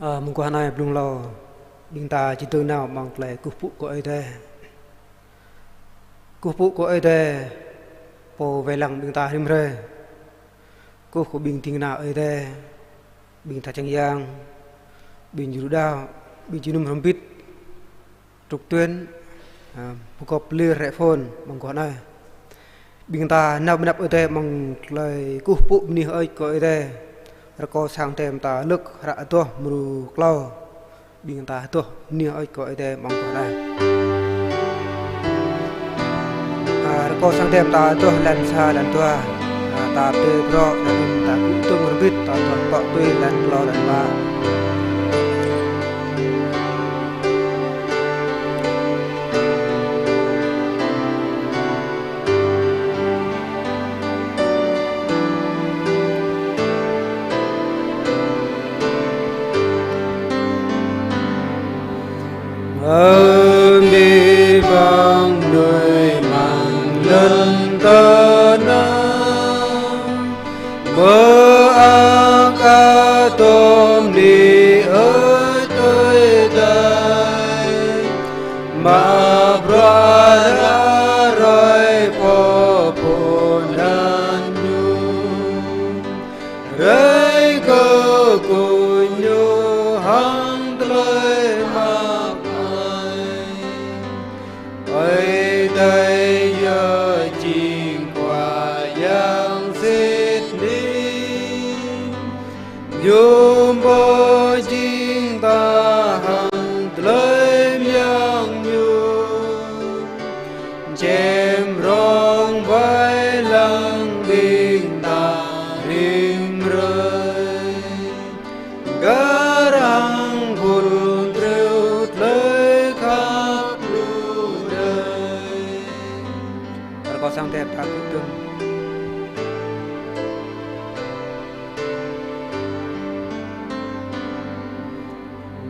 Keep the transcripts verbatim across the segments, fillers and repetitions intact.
Ơ, mơguah anai blung hlâo, ƀing ta či dơ̆ng nao amăng tơlơi kơkuh pơpŭ kơ Ơi Adai. Kơkuh pơpŭ kơ Ơi Adai, Pô wai lăng ƀing ta rĭm hrơi. Kơkuh kơ ƀing ding kơna Ơi Adai, ƀing ta čang yang, ƀing djru đaŏ, ƀing jơnum hrŏm hơbĭt, trực tuyến, ơ, pơgop lir hrĕ phone amăng guah anai. Ƀing ta nao pơanăp Ơi Adai amăng tơlơi kơkuh pơpŭ bơni hơơč kơ Ơi Adai. Rơkâo sang Ơi Adai ta lơ̆k hră adoh mrô klâo. Ƀing ta adoh bơni hơơč kơ Ơi Adai amăng guah anai. Ơ, rơkâo sang Ơi Adai ta adoh lăn sa lăn dua. Ơ, ta pơdơi brŏ, lăn ta kơkuh tơ̆ng rơbit, ta adoh pŏk tui lăn klâo lăn pă. Ơ, ƀing ƀăng nuih amăng lŏn tơnah, mơak kơ tơm ni ơi tơi tai, mă bruă ră ruai pô pô nan ñu. Rai kơ kơ ñu hăng tơlơi mă ai. Ơi Adai yơh jing Khua Yang sĭt nik. Ñu pô jing tơhăng tơlơi mơyang ñu. Čem rong wai lăng ƀing ta rĭm hrơi. Gah arăng pŭn triu tơlơi khăp lu đơi. Rơkâo sang Ơi Adai ta kơkuh tơ̆ng.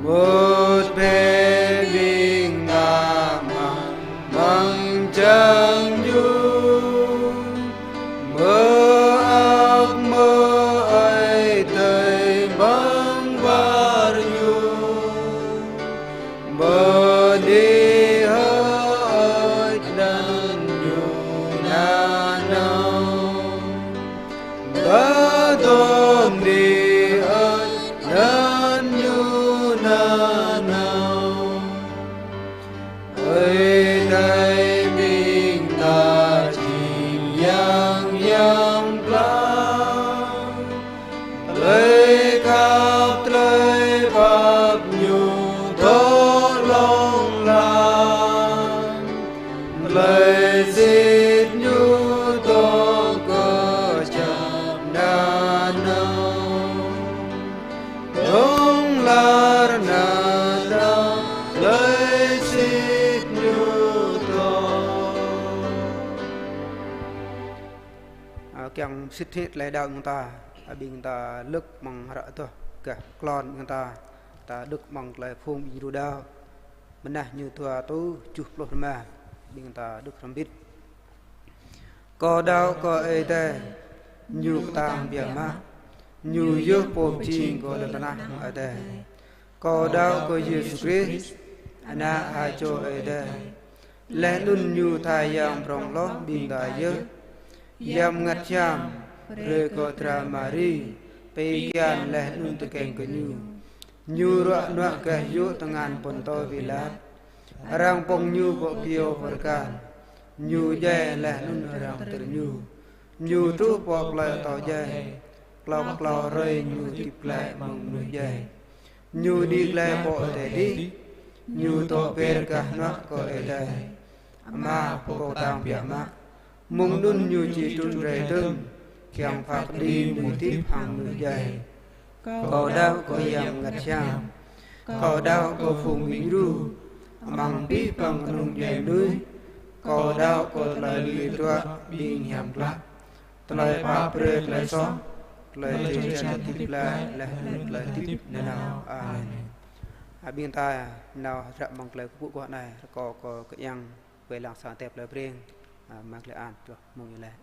Mŭt bĕ ƀing ta amăng čang ñu, mơak mơ-ai tơi amăng war ñu, bơni hơơč anăn ñu nanao. Ba dôm ni ơi nan ñu nanao. Ơi Adai ƀing ta jing yang yang pla. Tơlơi khăp tơlơi pap ñu dŏ hlŏng lar. Tơlơi sĭt ñu dŏ kơjăp nanao. Hlŏng lar nanao tơlơi sĭt ñu dŏ. Ơ, kiăng sĭt hĭ tơlơi đaŏ ƀing ta, ơ, ƀing ta lơ̆k amăng hră adoh gah klon ƀing ta, ta đŏk amăng tơlơi phung ƀing djru đaŏ. Mơnah ñu dua rơtuh tơjuh pluh rơma, ƀing ta đŏk hrŏm hơbĭt. Kâo đaŏ kơ Ơi Adai, ñu kơtang biă mă, ñu yơh pô pơjing kơ lŏn tơnah hăng adai. Kâo đaŏ kơ Yêsu Krist, Ană ha čô Ơi Adai. Laih anŭn ñu tha yang prŏng hloh ƀing ta yơh. Yang Bơngăt Hiam brơi kơ dra Mari pơkian laih anŭn tơkeng kơ ñu. Ñu ruă nuă gah yŭ tơngan Pôntô Pilat. Arăng pŏng ñu pơ kyâo pơrơkal. Ñu djai laih anŭn arăng tơr ñu. Ñu truh pơ plơi atâo djai. Klâo klâo hrơi ñu hơdip glaĭ mơ̆ng mơnuih djai. Ñu đĭ glaĭ pơ adai adih. Ñu dŏ ber gah hnuă kơ Ơi Adai. Ama pô kơtang biă mă. Mơ̆ng anŭn ñu či trŭn rai dơ̆ng, kiăng pha kơđi mơnuih hơdip hăng mơnuih djai. Kâo đaŏ kơ Yang Bơngăt Hiam. Kâo đaŏ kơ phung ƀing djru, amăng abih bang kơnung djuai mơnuih. Kâo đaŏ kơ tơlơi lui ruă ƀing hiam klă. Tơlơi pap brơi tơlơi soh, tơlơi drơi jăn hơdip glaĭ, laih anŭn tơlơi hơdip nanao. Amen. Ơ, ƀing ta nao hră amăng tơlơi kơkuh pơpŭ guah anai, rơkâo kơ Khua Yang wai lăng sang Ơi Adai plơi Breng, ơ, amăng tơlơi an, truh mơ̆ng iâu laĭ.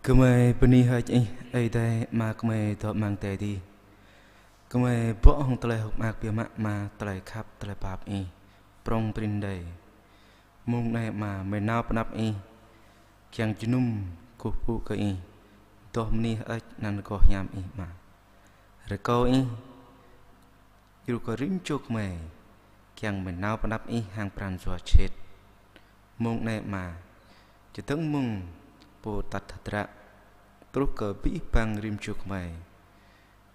Gơmơi bơni hơơč Ih, Ơi Adai Ama gơmơi dŏ amăng adai adih. Gơmơi bŏ hăng tơlơi hơ̆k mơak biă mă Ama, tơlơi khăp, tơlơi pap Ih, prŏng prin đơi. Mông anai Ama, gơmơi nao pơ anăp Ih, kiăng jơnum kơkuh pơpŭ kơ Ih, dŏ bơni hơơč anăn rơgoh hiam Ih Ama. Rơkâo Ih, djru kơ rĭm čô gơmơi, kiăng gơmơi nao pơ anăp Ih hăng pran jua sĭt. Mông anai Ama, čơdơ̆ng mơ̆ng pô atăt hơdră, truh kơ abih bang rĭm čô gơmơi.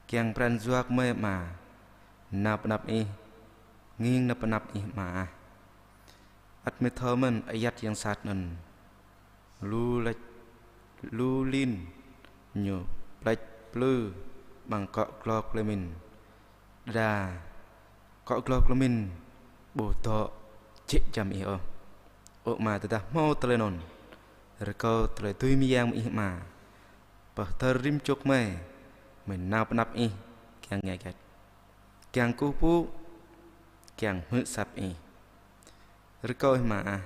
Kiăng pran jua gơmơi Ama, nao pơ anăp Ih, nging nao pơ anăp Ih Ama ah. Ăt gơmơi thâo mơ̆n ayăt yang sat anŭn. Lu lĕč, lu lin, ñu plĕč plư, amăng akŏ glŏ klơ mĭn. Đa, akŏ glŏ klơ mĭn, ƀu dŏ jĕ jăm Ih ôh. Ơ Ama, tơdah hmâo tơlơi anŭn, rơkâo tơlơi dưi mơyang Ih Ama, pơhơdơr rĭm čô gơmơi, gơmơi nao pơ anăp Ih, kiăng ngă hơget? Kiăng kơkuh pơpŭ, kiăng hmư̆ asăp Ih. Rơkâo Ih Ama ah,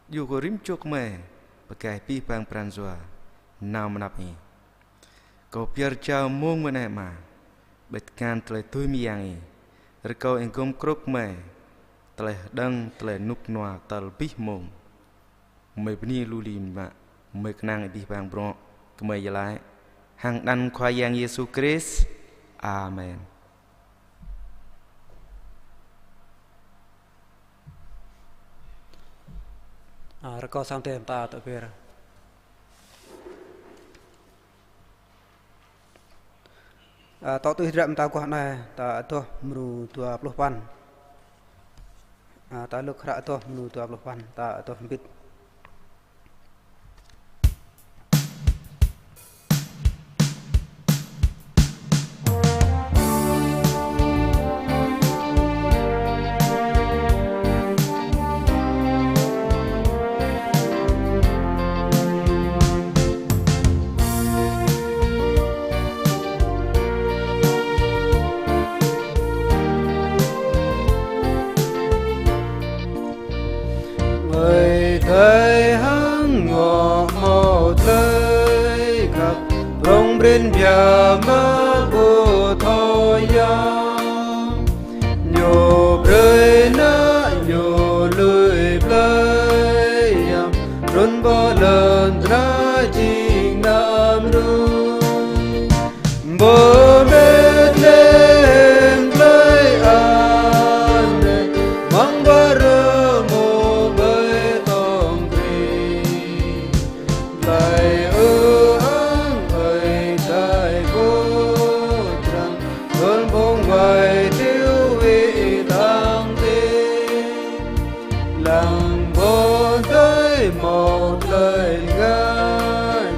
djru kơ rĭm čô gơmơi, pơgai abih bang pran jua, nao pơ anăp Ih. Kâo pơyơr jao mông anai Ama, ƀơi tơngan tơlơi dưi mơyang Ih. Rơkâo Ih gum krŭk gơmơi, tơlơi hơđơ̆ng, tơlơi rơnŭk rơnua tơl abih mông. Gơmơi bơni lu lin mă, gơmơi kơnang abih bang bruă, gơmơi iâu laĭ hăng anăn Khua Yang Yêsu Krist. Amen. A, rơkâo sang tơm ta tŏ pơyơr. A, tŏ tui hơdră mơta aguah anai, ta adoh mrô dua pluh păn. A, ta lơ̆k hră adoh mrô dua pluh păn, ta adoh hơbĭt. Ơi Adai hăng ngŏ hmâo tơlơi khăp, prŏng prin biă mă ƀu thâo yơh. Ñu brơi ană Ñu lui plơi yăm, trŭn pơ lŏn tơnah jing ană mơnuih. Pơ Betlehem plơi anai, amăng ƀơi rơmô ƀơi tong Krist. Plơi ư ang Ơi Adai pô trăng, tơl phung wai tiu wĭ tang tê. Lăng pơ adai hmâo tơlơi ngă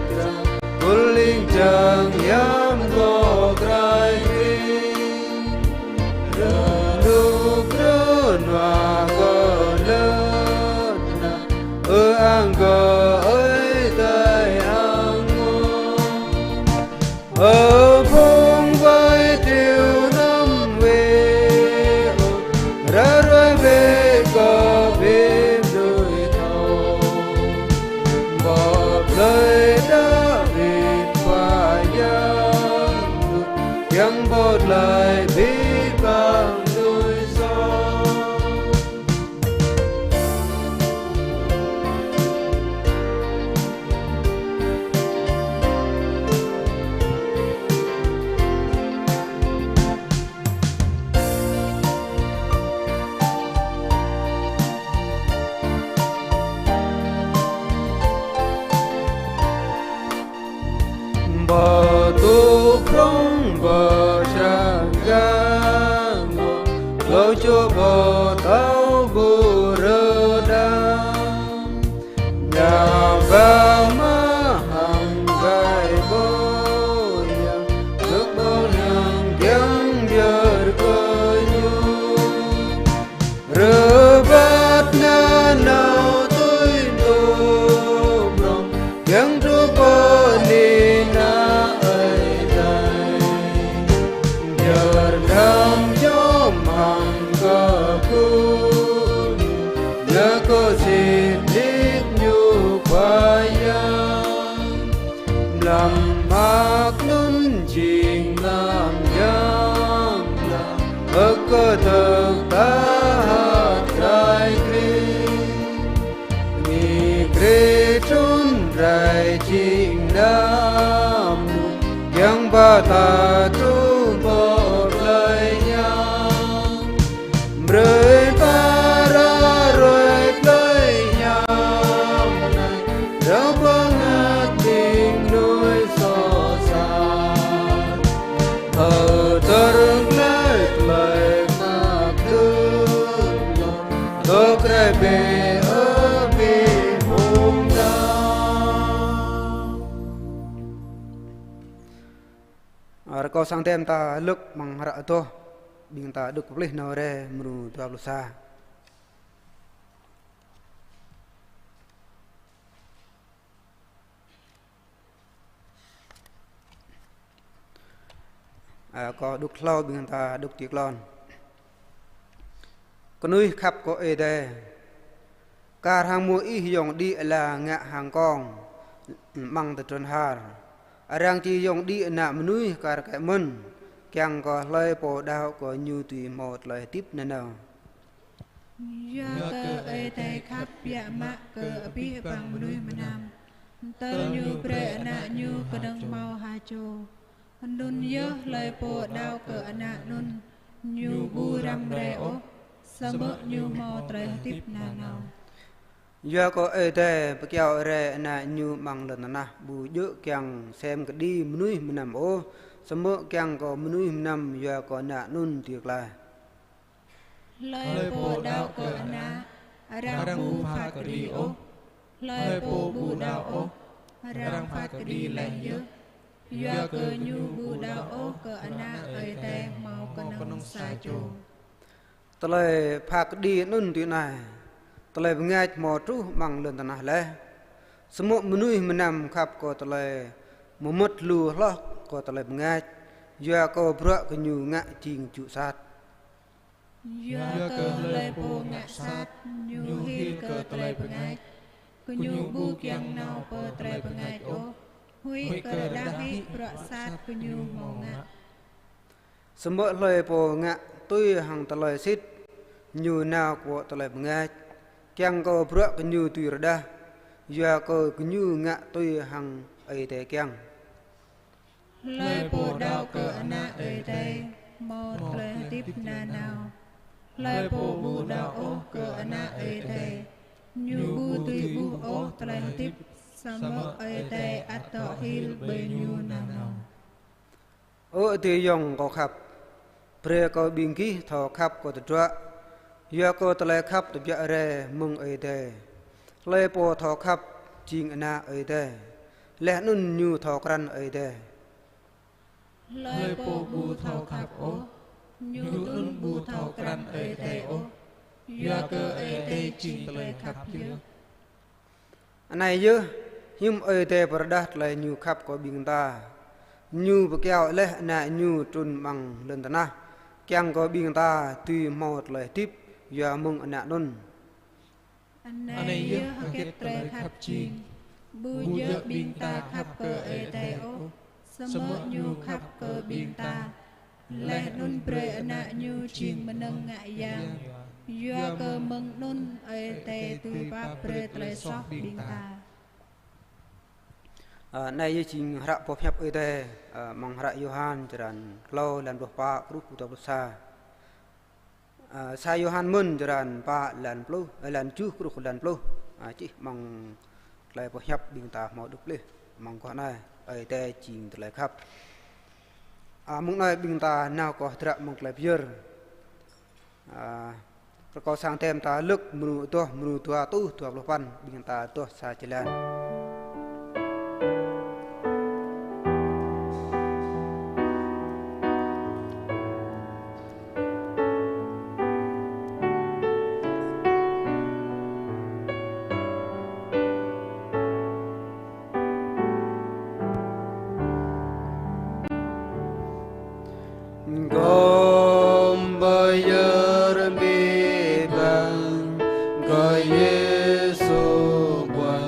krăn, kul ling jang hiam dŏ krai kring. Rơnŭk rơnua kơ lŏn tơnah, ư ang kơ Ơi Adai hăng ngŏ. Ơ phung wai tiu anăm wĭ ôh, ră ruai bĕ kơ abih mơnuih thâo. Pơ plơi Dawid Khua Yang dŏ, kiăng pơ̆t glaĭ abih bang mơnuih soh. Pơtŭ prŏng pơsrăng gah ngŏ, hlâo čô pơtao ƀu rơđah. Ñu ba mă hăng gai ƀô̆ yơh, nŭk ƀô̆ hiam kiăng pơyơr kơ Ñu. Rơbat nanao tui tŭ prŏng, kiăng truh pơ anih ană Ơi Adai. Pơyơr đăm jom hăng kơkuh Ñu, ngă kơ sĭt nik Ñu Khua Yang. Tăm mơak anŭn jing mlam yang lăng, ơ kơ tơk ta hăt rai Krist. Ni Krist trŭn rai jing mlam, kiăng ba ta truh pơ plơi hiam. Brơi ta ră ruai plơi hiam anai, ră bơngăt ƀing mơnuih soh sat. Hơdơr glaĭ tơlơi mơak tơlơi, tơl krĕ bĕ ơ bĕ hông đa. Rơkâo sang tơm ta lơ̆k amăng hră adoh, ƀing ta đŏk pơplih nao rai mrô dua pluh sa. Ơ, kâo đŏk hlâo ƀing ta đŏk tui klon. Kơnuih khăp kơ Ơi Adai. Kar hăng mơnuih yŏng đĭ ala ngă hăng kông amăng tơdron har, arăng či yŏng đĭ Ană Mơnuih kar kaĭ mơ̆n, kiăng kơ hlơi pô đaŏ kơ Ñu dưi hmâo tơlơi hơdip nanao. Yua kơ Ơi Adai khăp biă mă kơ abih bang mơnuih mơnam, tơl Ñu brơi Ană Ñu kơnơ̆ng hmâo ha čô. Anŭn yơh hlơi pô đaŏ kơ Ană anŭn, ñu ƀu răm rai ôh, samơ̆ ñu hmâo tơlơi hơdip nanao. Yua kơ Ơi Adai pơkiaŏ rai Ană Ñu amăng lŏn tơnah ƀu djơ̆ kiăng sem kơđi mơnuih mơnam ôh, samơ̆ kiăng kơ mơnuih mơnam yua kơ Ană anŭn dưi klaih. Hlơi pô đaŏ kơ Ană, arăng ƀu phat kơđi ôh. Hlơi pô ƀu đaŏ ôh, arăng phat kơđi laih yơh, yua kơ ñu ƀu đaŏ ôh kơ Ană Ơi Adai hmâo kơnơ̆ng sa čô. Tơlơi phat kơđi anŭn tui anai: tơlơi bơngač hmâo truh amăng lŏn tơnah laih, samơ̆ mơnuih mơnam khăp kơ tơlơi mơmŏt lu hloh kơ tơlơi bơngač, yua kơ bruă gơñu ngă jing jŭ sat. Yua kơ hlơi pô ngă sat, ñu hil kơ tơlơi bơngač, gơñu ƀu kiăng nao pơ tơlơi bơngač ôh, huĭ kơ rơđah hĭ bruă sat gơñu hmâo ngă. Samơ̆ hlơi pô ngă tui hăng tơlơi sĭt, ñu nao kơ tơlơi bơngač, kiăng kơ bruă gơñu dưi rơđah, yua kơ gơñu ngă tui hăng Ơi Adai kiăng. Hlơi pô đaŏ kơ Ană Ơi Adai, hmâo tơlơi hơdip nanao. Hlơi pô ƀu đaŏ ôh kơ Ană Ơi Adai, ñu ƀu dưi ƀuh ôh tơlơi hơdip, samơ̆ Ơi Adai ăt dŏ hil ƀơi ñu nanao. Ơ adơi ayŏng kâo khăp, brơi kơ ƀing gih thâo khăp kơ tơdruă, yua kơ tơlơi khăp tơbiă rai mơ̆ng Ơi Adai. Hlơi pô thâo khăp jing ană Ơi Adai, laih anŭn ñu thâo krăn Ơi Adai. Hlơi pô ƀu thâo khăp ôh, ñu anŭn ƀu thâo krăn Ơi Adai ôh, yua kơ Ơi Adai jing tơlơi khăp yơh. Anai yơh, hiư̆m Ơi Adai pơrơđah tơlơi Ñu khăp kơ ƀing ta, Ñu pơkiaŏ laih Ană Ñu trŭn amăng lŏn tơnah, kiăng kơ ƀing ta dưi hmâo tơlơi hơdip yua mơ̆ng Ană anŭn. Anai yơh hơget tơlơi khăp jing: ƀu djơ̆ ƀing ta khăp kơ Ơi Adai ôh, samơ̆ Ñu khăp kơ ƀing ta, laih anŭn brơi Ană Ñu jing mơnơ̆ng ngă yang, yua kơ mơ̆ng anŭn Ơi Adai dưi pap brơi tơlơi soh ƀing ta. Ơ, anai yơh jing hră boh hiăp Ơi Adai, ơ, amăng hră Yôhan črăn klâo, lan pluh pă truh dua pluh sa. Ơ, sa Yôhan mơ̆n črăn pă lan pluh, ơ, lan tơjuh truh lan pluh. Ơ, čih amăng tơlơi boh hiăp ƀing ta hmâo đŏk pơplih amăng guah anai: Ơi Adai jing tơlơi khăp. Ơ, mơ̆ng anai ƀing ta nao kơ hơdră amăng tơlơi pơyơr. Ơ, rơkâo sang tơm ta lơ̆k mrô adoh, mrô dua rơtuh dua pluh păn, ƀing ta adoh sa jơlan. Gom bơyơr mơbang kơ Yêsu Khua.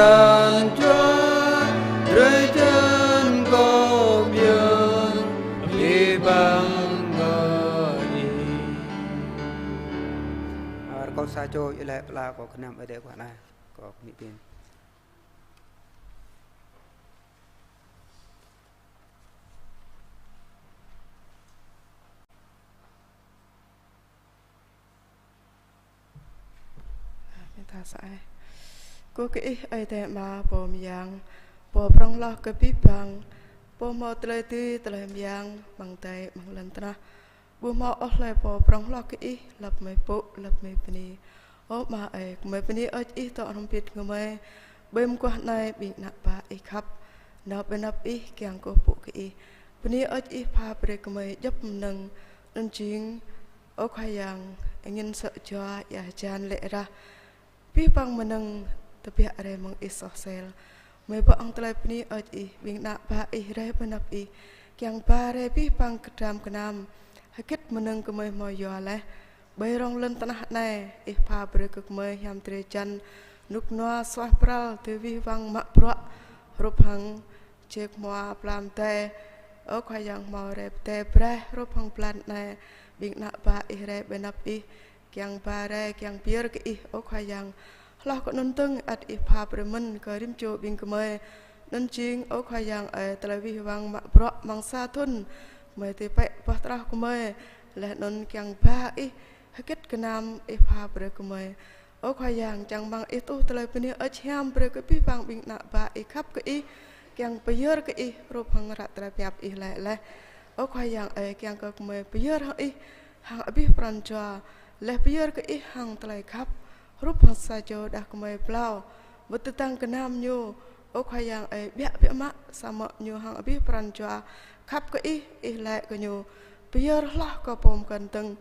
Pran jua drơi jăn kâo pơyơr, abih bang kơ Ih. Rơkâo sa čô iâu laĭ pơala kơ gơnam Ơi Adai guah anai, kơ kơmĭ pin. Mơta sa ai. Kơkuh kơ Ih Ơi Adai Ama pô mơyang, pô prŏng hloh kơ abih bang, pô hmâo tơlơi dưi tơlơi mơyang amăng adai amăng lŏn tơnah. Ƀu hmâo ôh hlơi pô prŏng hloh kơ Ih, lăp mơi pŭ, lăp mơi bơni. Ơ Ama ơi, gơmơi bơni hơơč Ih dŏ hrŏm hơbĭt gơmơi. Ƀơi mơguah anai ƀing ană bă Ih khăp, nao ƀơi anăp Ih kiăng kơkuh pơpŭ kơ Ih. Bơni hơơč Ih pha brơi gơmơi djŏp mơnơ̆ng, anŭn jing, ơ Khua Yang, angĭn sơ̆ jua, ia hơjan lê̆ rah. Abih bang mơnơ̆ng tơbiă rai mơ̆ng Ih soh sel. Gơmơi bŏ hăng tơlơi bơni hơơč Ih, ƀing ană bă Ih rai ƀơi anăp Ih, kiăng ba rai abih bang kơdram gơnam, hơget mơnơ̆ng gơmơi hmâo yua laih. Ƀơi rŏng lŏn tơnah anai, Ih pha brơi kơ gơmơi hiam drơi jăn, rơnŭk rơnua suaih pral, tơlơi wih wăng mă bruă, hrup hăng ček hmua plam adai. Ơ Khua Yang hmâo rai pơdai braih, hrup hăng blan anai, ƀing ană bă Ih rai ƀơi anăp Ih, kiăng ba rai, kiăng pơyơr kơ Ih, ơ Khua Yang. Hloh kơ anŭn dơ̆ng ăt Ih pha brơi mơ̆n kơ rĭm čô ƀing gơmơi. Anŭn jing, ơ Khua Yang ơi, tơlơi wih wăng mă bruă amăng sa thŭn, gơmơi tui pĕ boh tơlơi gơmơi, laih anŭn kiăng ba Ih, hơget gơnam Ih pha brơi gơmơi. Ơ Khua Yang, čang rơmang Ih tuh tơlơi bơni hơơč hiam brơi kơ abih bang ƀing ană bă Ih khăp kơ Ih, kiăng pơyơr kơ Ih, hrup hăng ră tơlơi pơhiăp Ih laĭ laih. Ơ Khua Yang ơi, kiăng kơ gơmơi pơyơr hăng Ih, hăng abih pran jua, laih pơyơr kơ Ih hăng tơlơi khăp, hrup hăng sa čô đah kơmơi plao, ƀu tơdang gơnam ñu, ơ Khua Yang ơi, biă biă mă, samơ̆ ñu hăng abih pran jua khăp kơ Ih, Ih laĭ kơ ñu: Pơyơr hloh kơ pô pơkŏn dơ̆ng,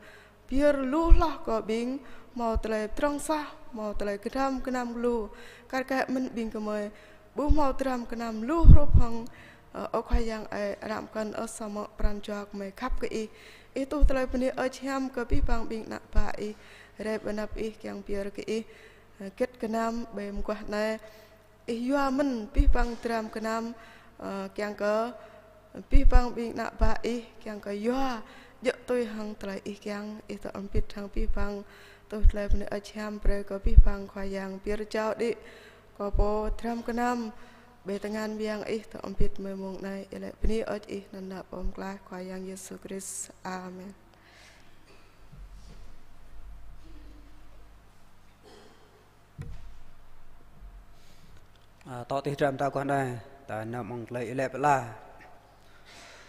pơyơr lu hloh kơ ƀing hmâo tơlơi pơdrŏng sah, hmâo tơlơi kơdram gơnam lu, kar kaĭ mơ̆n ƀing gơmơi ƀu hmâo dram gơnam lu hrup hăng, ơ, ơ Khua Yang ơi, arăng pơkŏn ôh, samơ̆ pran jua gơmơi khăp kơ Ih. Ih tuh tơlơi bơni hơơč hiam kơ abih bang ƀing ană bă Ih rai ƀơi anăp Ih kiăng pơyơr kơ Ih, ơ, hơget gơnam ƀơi mơguah anai. Ih yua mơ̆n abih bang dram gơnam, ơ, kiăng kơ abih bang ƀing ană bă Ih, kiăng kơ yua djơ̆ tui hăng tơlơi Ih kiăng. Ih dŏ hrŏm hơbĭt hăng abih bang, tuh tơlơi bơni hơơč hiam brơi kơ abih bang, Khua Yang. Pơyơr jao đĭ kơ pô dram gơnam ƀơi tơngan mơyang Ih, dŏ hrŏm hơbĭt mơ̆ng mông anai, iâu laĭ bơni hơơč Ih anăn ană Pô Pơklaih, Khua Yang Yêsu Krist. Amen. Ơ, tŏ tih dram ta guah anai, ta nao mơ̆ng tơlơi iâu laĭ pơala.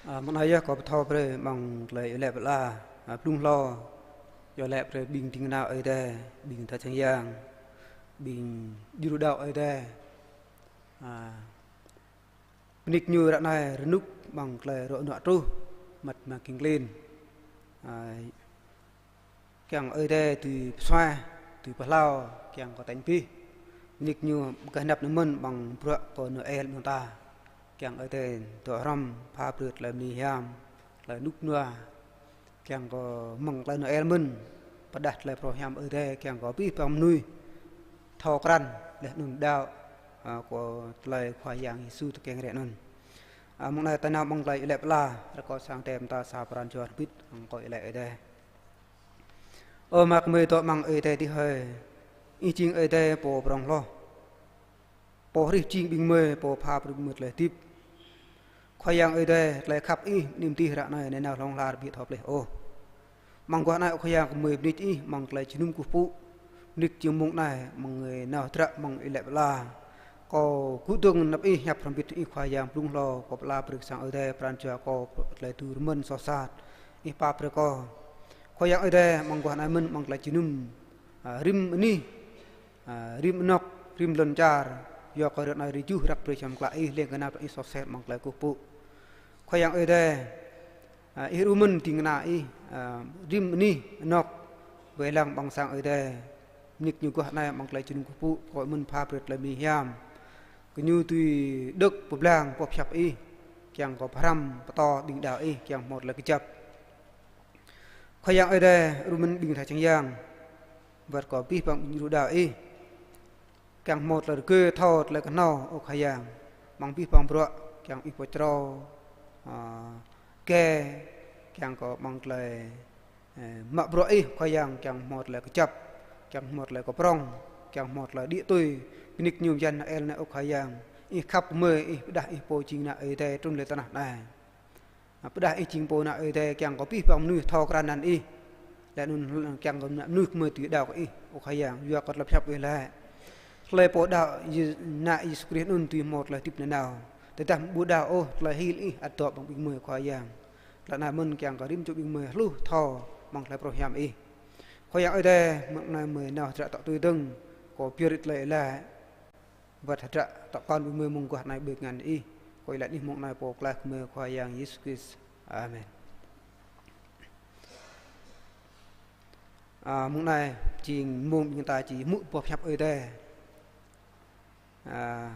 Ơ, mơ̆ng anai yơh kâo pơthâo brơi mơ̆ng tơlơi iâu laĭ pơala. Ơ, blung hlâo, iâu laĭ brơi ƀing ding kơna Ơi Adai, ƀing tha čang yang, ƀing djru đaŏ Ơi Adai. Ơ, bơnik ñu ră anai rơnŭk mơ̆ng tơlơi rŏ nuă truh, măt mơ̆ng king klin. Ơ, kiăng Ơi Adai dưi pơsuaih, dưi pơhlao, kiăng kơ tañ abih. Bơnik ñu gah năp anŭn mơ̆n mơ̆ng bruă kơ Noel mơ̆ng ta. Kiăng Ơi Adai dŏ hrŏm pha brơi tơlơi bơni hiam, tơlơi rơnŭk rơnua. Kiăng kơ mơ̆ng tơlơi Noel mơ̆n, pơdah tơlơi phrâo hiam Ơi Adai, kiăng kơ abih bang mơnuih thâo krăn, laih anŭn đaŏ, ơ, kơ tơlơi Khua Yang Yêsu tơkeng rai anŭn. Ơ, mơ̆ng anai ta nao mơ̆ng tơlơi iâu laĭ pơala, rơkâo sang tem ta sa pran jua hrŏm hơbĭt, hăng kơ iâu laĭ Ơi Adai. Ơ Ama gơmơi dŏ amăng adai adih hơi, Ih jing Ơi Adai pô prŏng hloh, pô hrih jing ƀing gơmơi, pô pha brơi ƀing gơmơi tơlơi hơdip. Khua Yang Ơi Adai, tơlơi khăp Ih, anăm tih ră anai, nanao hlŏng lar ƀu thâo pơplih ôh. Mơguah anai Khua Yang gơmơi bơni Ih, mơ̆ng tơlơi jơnum kơkuh pơpŭ. Bơni jơmung anai, mơ̆ng gơmơi nao hơdră, mơ̆ng iâu laĭ pơala. Kâo gŭ dơ̆ng anăp Ih, hiăp hrŏm hơbĭt Ih Khua Yang blung hlâo, kâo pơala brơi kơ sang Ơi Adai, pran jua kâo, tơlơi tŭ rơmơ̆n soh sat. Ih pap brơi kâo. Khua Yang Ơi Adai, mơguah anai mơ̆n, mơ̆ng tơlơi jơnum, ơ, rĭm anih, ơ, rĭm anŏ, rĭm lŏn čar, yua kơ ră anai rơjuh răk brơi čăm klă Ih, leng kơnap Ih soh sat mơ̆ng tơlơi kơkuh pơpŭ. Khua Yang Ơi Adai, ơ, Ih rŭ mơ̆n ding kơna Ih, ơ, rĭm anih anŏ, wai lăng ƀăng sang Ơi Adai. Bơni ñu guah anai mơ̆ng tơlơi jơnum kơkuh pơpŭ, kâo mơ̆n pha brơi tơlơi bơni hiam. Kơ ñu dưi đŏk pơblang boh pơhiăp Ih, kiăng kơ pơhrăm pơtô ƀing đaŏ Ih, kiăng hmâo tơlơi kơjăp. Khua Yang Ơi Adai, rŭ mơ̆n ƀing tha čang yang, wơ̆t kơ abih bang ƀing djru đaŏ Ih. Kiăng hmâo tơlơi rơgơi thâo tơlơi kơhnâo, ơ Khua Yang. Mơ̆ng abih bang bruă, kiăng Ih pơčrâo, ơ, kơ, kiăng kơ mơ̆ng tơlơi, ơ, mă bruă Ih, Khua Yang, kiăng hmâo tơlơi kơjăp, kiăng hmâo tơlơi kơ prŏng, kiăng hmâo tơlơi đĭ tui, bơni kơ ñu bơyan Noel anai, ơ Khua Yang. Ih khăp gơmơi, Ih pơđah Ih pô jing ană Ơi Adai trŭn lĕ tơnah anai. Pơđah Ih jing pô ană Ơi Adai kiăng kơ abih bang mơnuih thâo krăn anăn Ih. Laih anŭn kiăng kơ mơnuih gơmơi tui đaŏ kơ Ih, ơ Khua Yang, yua kơ tơlơi pơhiăp Ih laĭ: Hlơi pô đaŏ Yê-, ană Yêsu Krist anŭn dưi hmâo tơlơi hơdip nanao. Tơdah ƀu đaŏ ôh, tơlơi hil Ih ăt dŏ amăng ƀing gơmơi, Khua Yang. Tơlơi anai mơ̆n kiăng kơ rĭm čô ƀing gơmơi hluh thâo amăng tơlơi pơruh hiam Ih. Khua Yang Ơi Adai, mơ̆ng anai gơmơi nao hơdră tŏ tui dơ̆ng, kâo pơyơr tơlơi Ih laĭ. Wơ̆t hơdră tŏ kŏn ƀing gơmơi mơguah anai ƀơi tơngan Ih. Kâo laĭ anai mơ̆ng anai pô klaih gơmơi Khua Yang Yêsu Krist. Amen. A, mơ̆ng anai jing mông ƀing ta či hmư̆ boh pơhiăp Ơi Adai. A,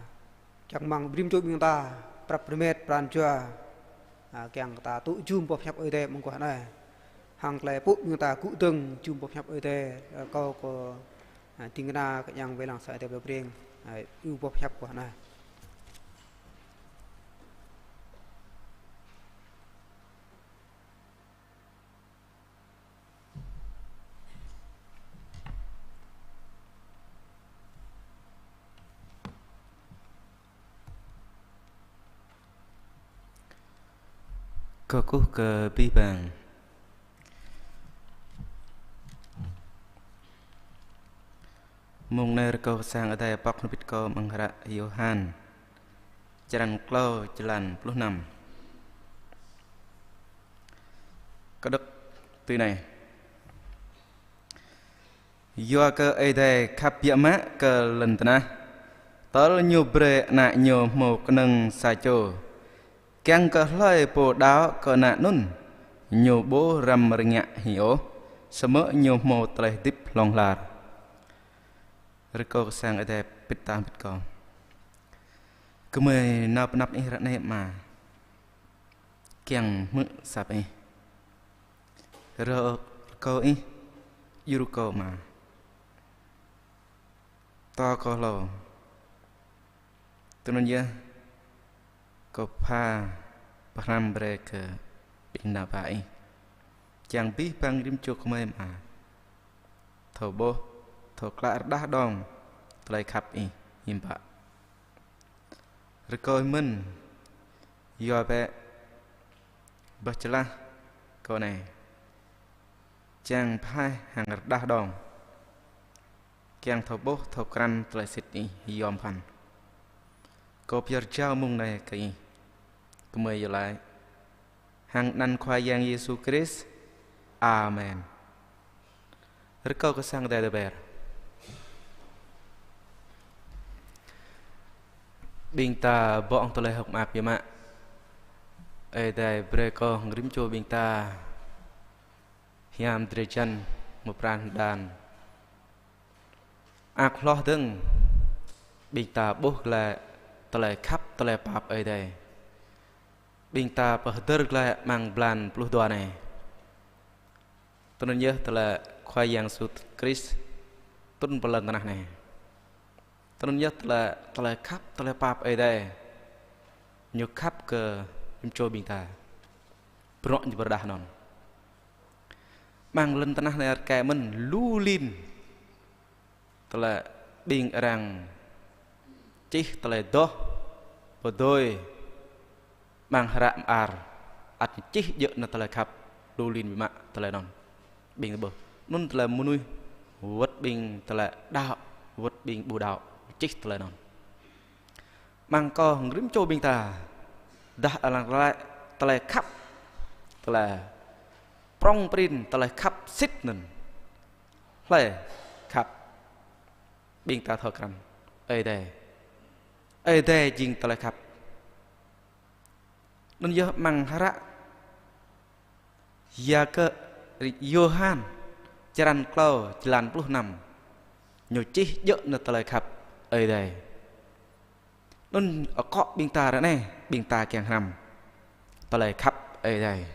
kiăng mơ̆ng rĭm čô ƀing ta prăp rơmet pran jua. A, kiăng ta tŭ jum boh pơhiăp Ơi Adai mơguah anai. Hăng tơlơi pŭ ƀing ta gŭ dơ̆ng jum boh pơhiăp Ơi Adai, a, kâo kơ, a, ding kơna kơ Yang wai lăng sa Ơi Adai pơbring, a, iâu boh pơhiăp mơguah anai. Kơkuh kơ abih bang. Mông anai rơkâo kơ sang Ơi Adai pŏk hrŏm hơbĭt kâo amăng hră Yôhan, črăn klâo, jơlan pluh năm. Kơđŏk tui anai. Yua kơ Ơi Adai khăp biă mă kơ lŏn tơnah, tơl Ñu brơi Ană Ñu hmâo kơnơ̆ng sa čô, kiăng kơ hlơi pô đaŏ kơ Ană anŭn, ñu ƀu răm rơngiă hĭ ôh, samơ̆ ñu hmâo tơlơi hơdip hlŏng lar. Rơkâo kơ sang Ơi Adai pĭt ta pĭt kâo. Gơmơi nao pơ anăp Ih ră anai Ama. Kiăng hmư̆ asăp Ih. Rơ-, rơkâo Ih, djru kâo Ama. Tŏ kơ hlâo. Tui anŭn yơh, kâo pha pơhrăm brơi kơ ƀing ană bă Ih. Kiăng abih bang rĭm čô gơmơi Ama. Thâo ƀuh, thâo klă rơđah đong tơlơi khăp Ih hiư̆m pă. Rơkâo Ih mơ̆n, yua bĕ, pơčơlah kâo anai. Kiăng pơhaih hăng rơđah đong. Kiăng thâo ƀuh, thâo krăn tơlơi sĭt Ih yom pơphan. Kâo pơyơr jao mông anai kơ Ih. Gơmơi iâu laĭ hăng anăn Khua Yang Yêsu Krist. Amen. Rơkâo kơ sang Ơi Adai tơber. Ƀing ta ƀơ̆ng tơlơi hơ̆k mơak biă mă. Ơi Adai brơi kơ rĭm čô ƀing ta hiam drơi jăn mơ̆ pran hơđan. Ak hloh dơ̆ng, ƀing ta ƀuh glaĭ tơlơi khăp tơlơi pap Ơi Adai. Ƀing ta pơhơdơr glaĭ amăng blan pluh dua anai. Tui anŭn yơh tơlơi Khua Yang Yêsu Krist trŭn pơ lŏn tơnah anai. Tui anŭn yơh tơlơi, tơlơi khăp, tơlơi pap Ơi Adai. Ñu khăp kơ rĭm čô ƀing ta. Bruă Ñu pơrơđah anŭn. Amăng lŏn tơnah anai rơkâo mơ̆n lu lin. Tơlơi ƀing arăng čih tơlơi adoh, pơdơi, amăng hră mơar, ăt čih djơ̆ nao tơlơi khăp, lu lin biă mă tơlơi anŭn. Ƀing ta ƀuh. Anŭn tơlơi mơnuih, wơ̆t ƀing tơlơi đaŏ, wơ̆t ƀing ƀu đaŏ, čih tơlơi anŭn. Amăng kơ rĭm čô ƀing ta, dah arăng laĭ tơlơi khăp, tơlơi prŏng prin, tơlơi khăp sĭt anŭn. Hlơi khăp? Ƀing ta thâo krăn. Ơi Adai. Ơi Adai jing tơlơi khăp. Anŭn yơh amăng hră Yakơ-, Yôhan, črăn klâo, jơlan pluh năm. Ñu čih djơ̆ nao tơlơi khăp Ơi Adai. Anŭn akŏ ƀing ta ră anai, ƀing ta kiăng hrăm tơlơi khăp Ơi Adai.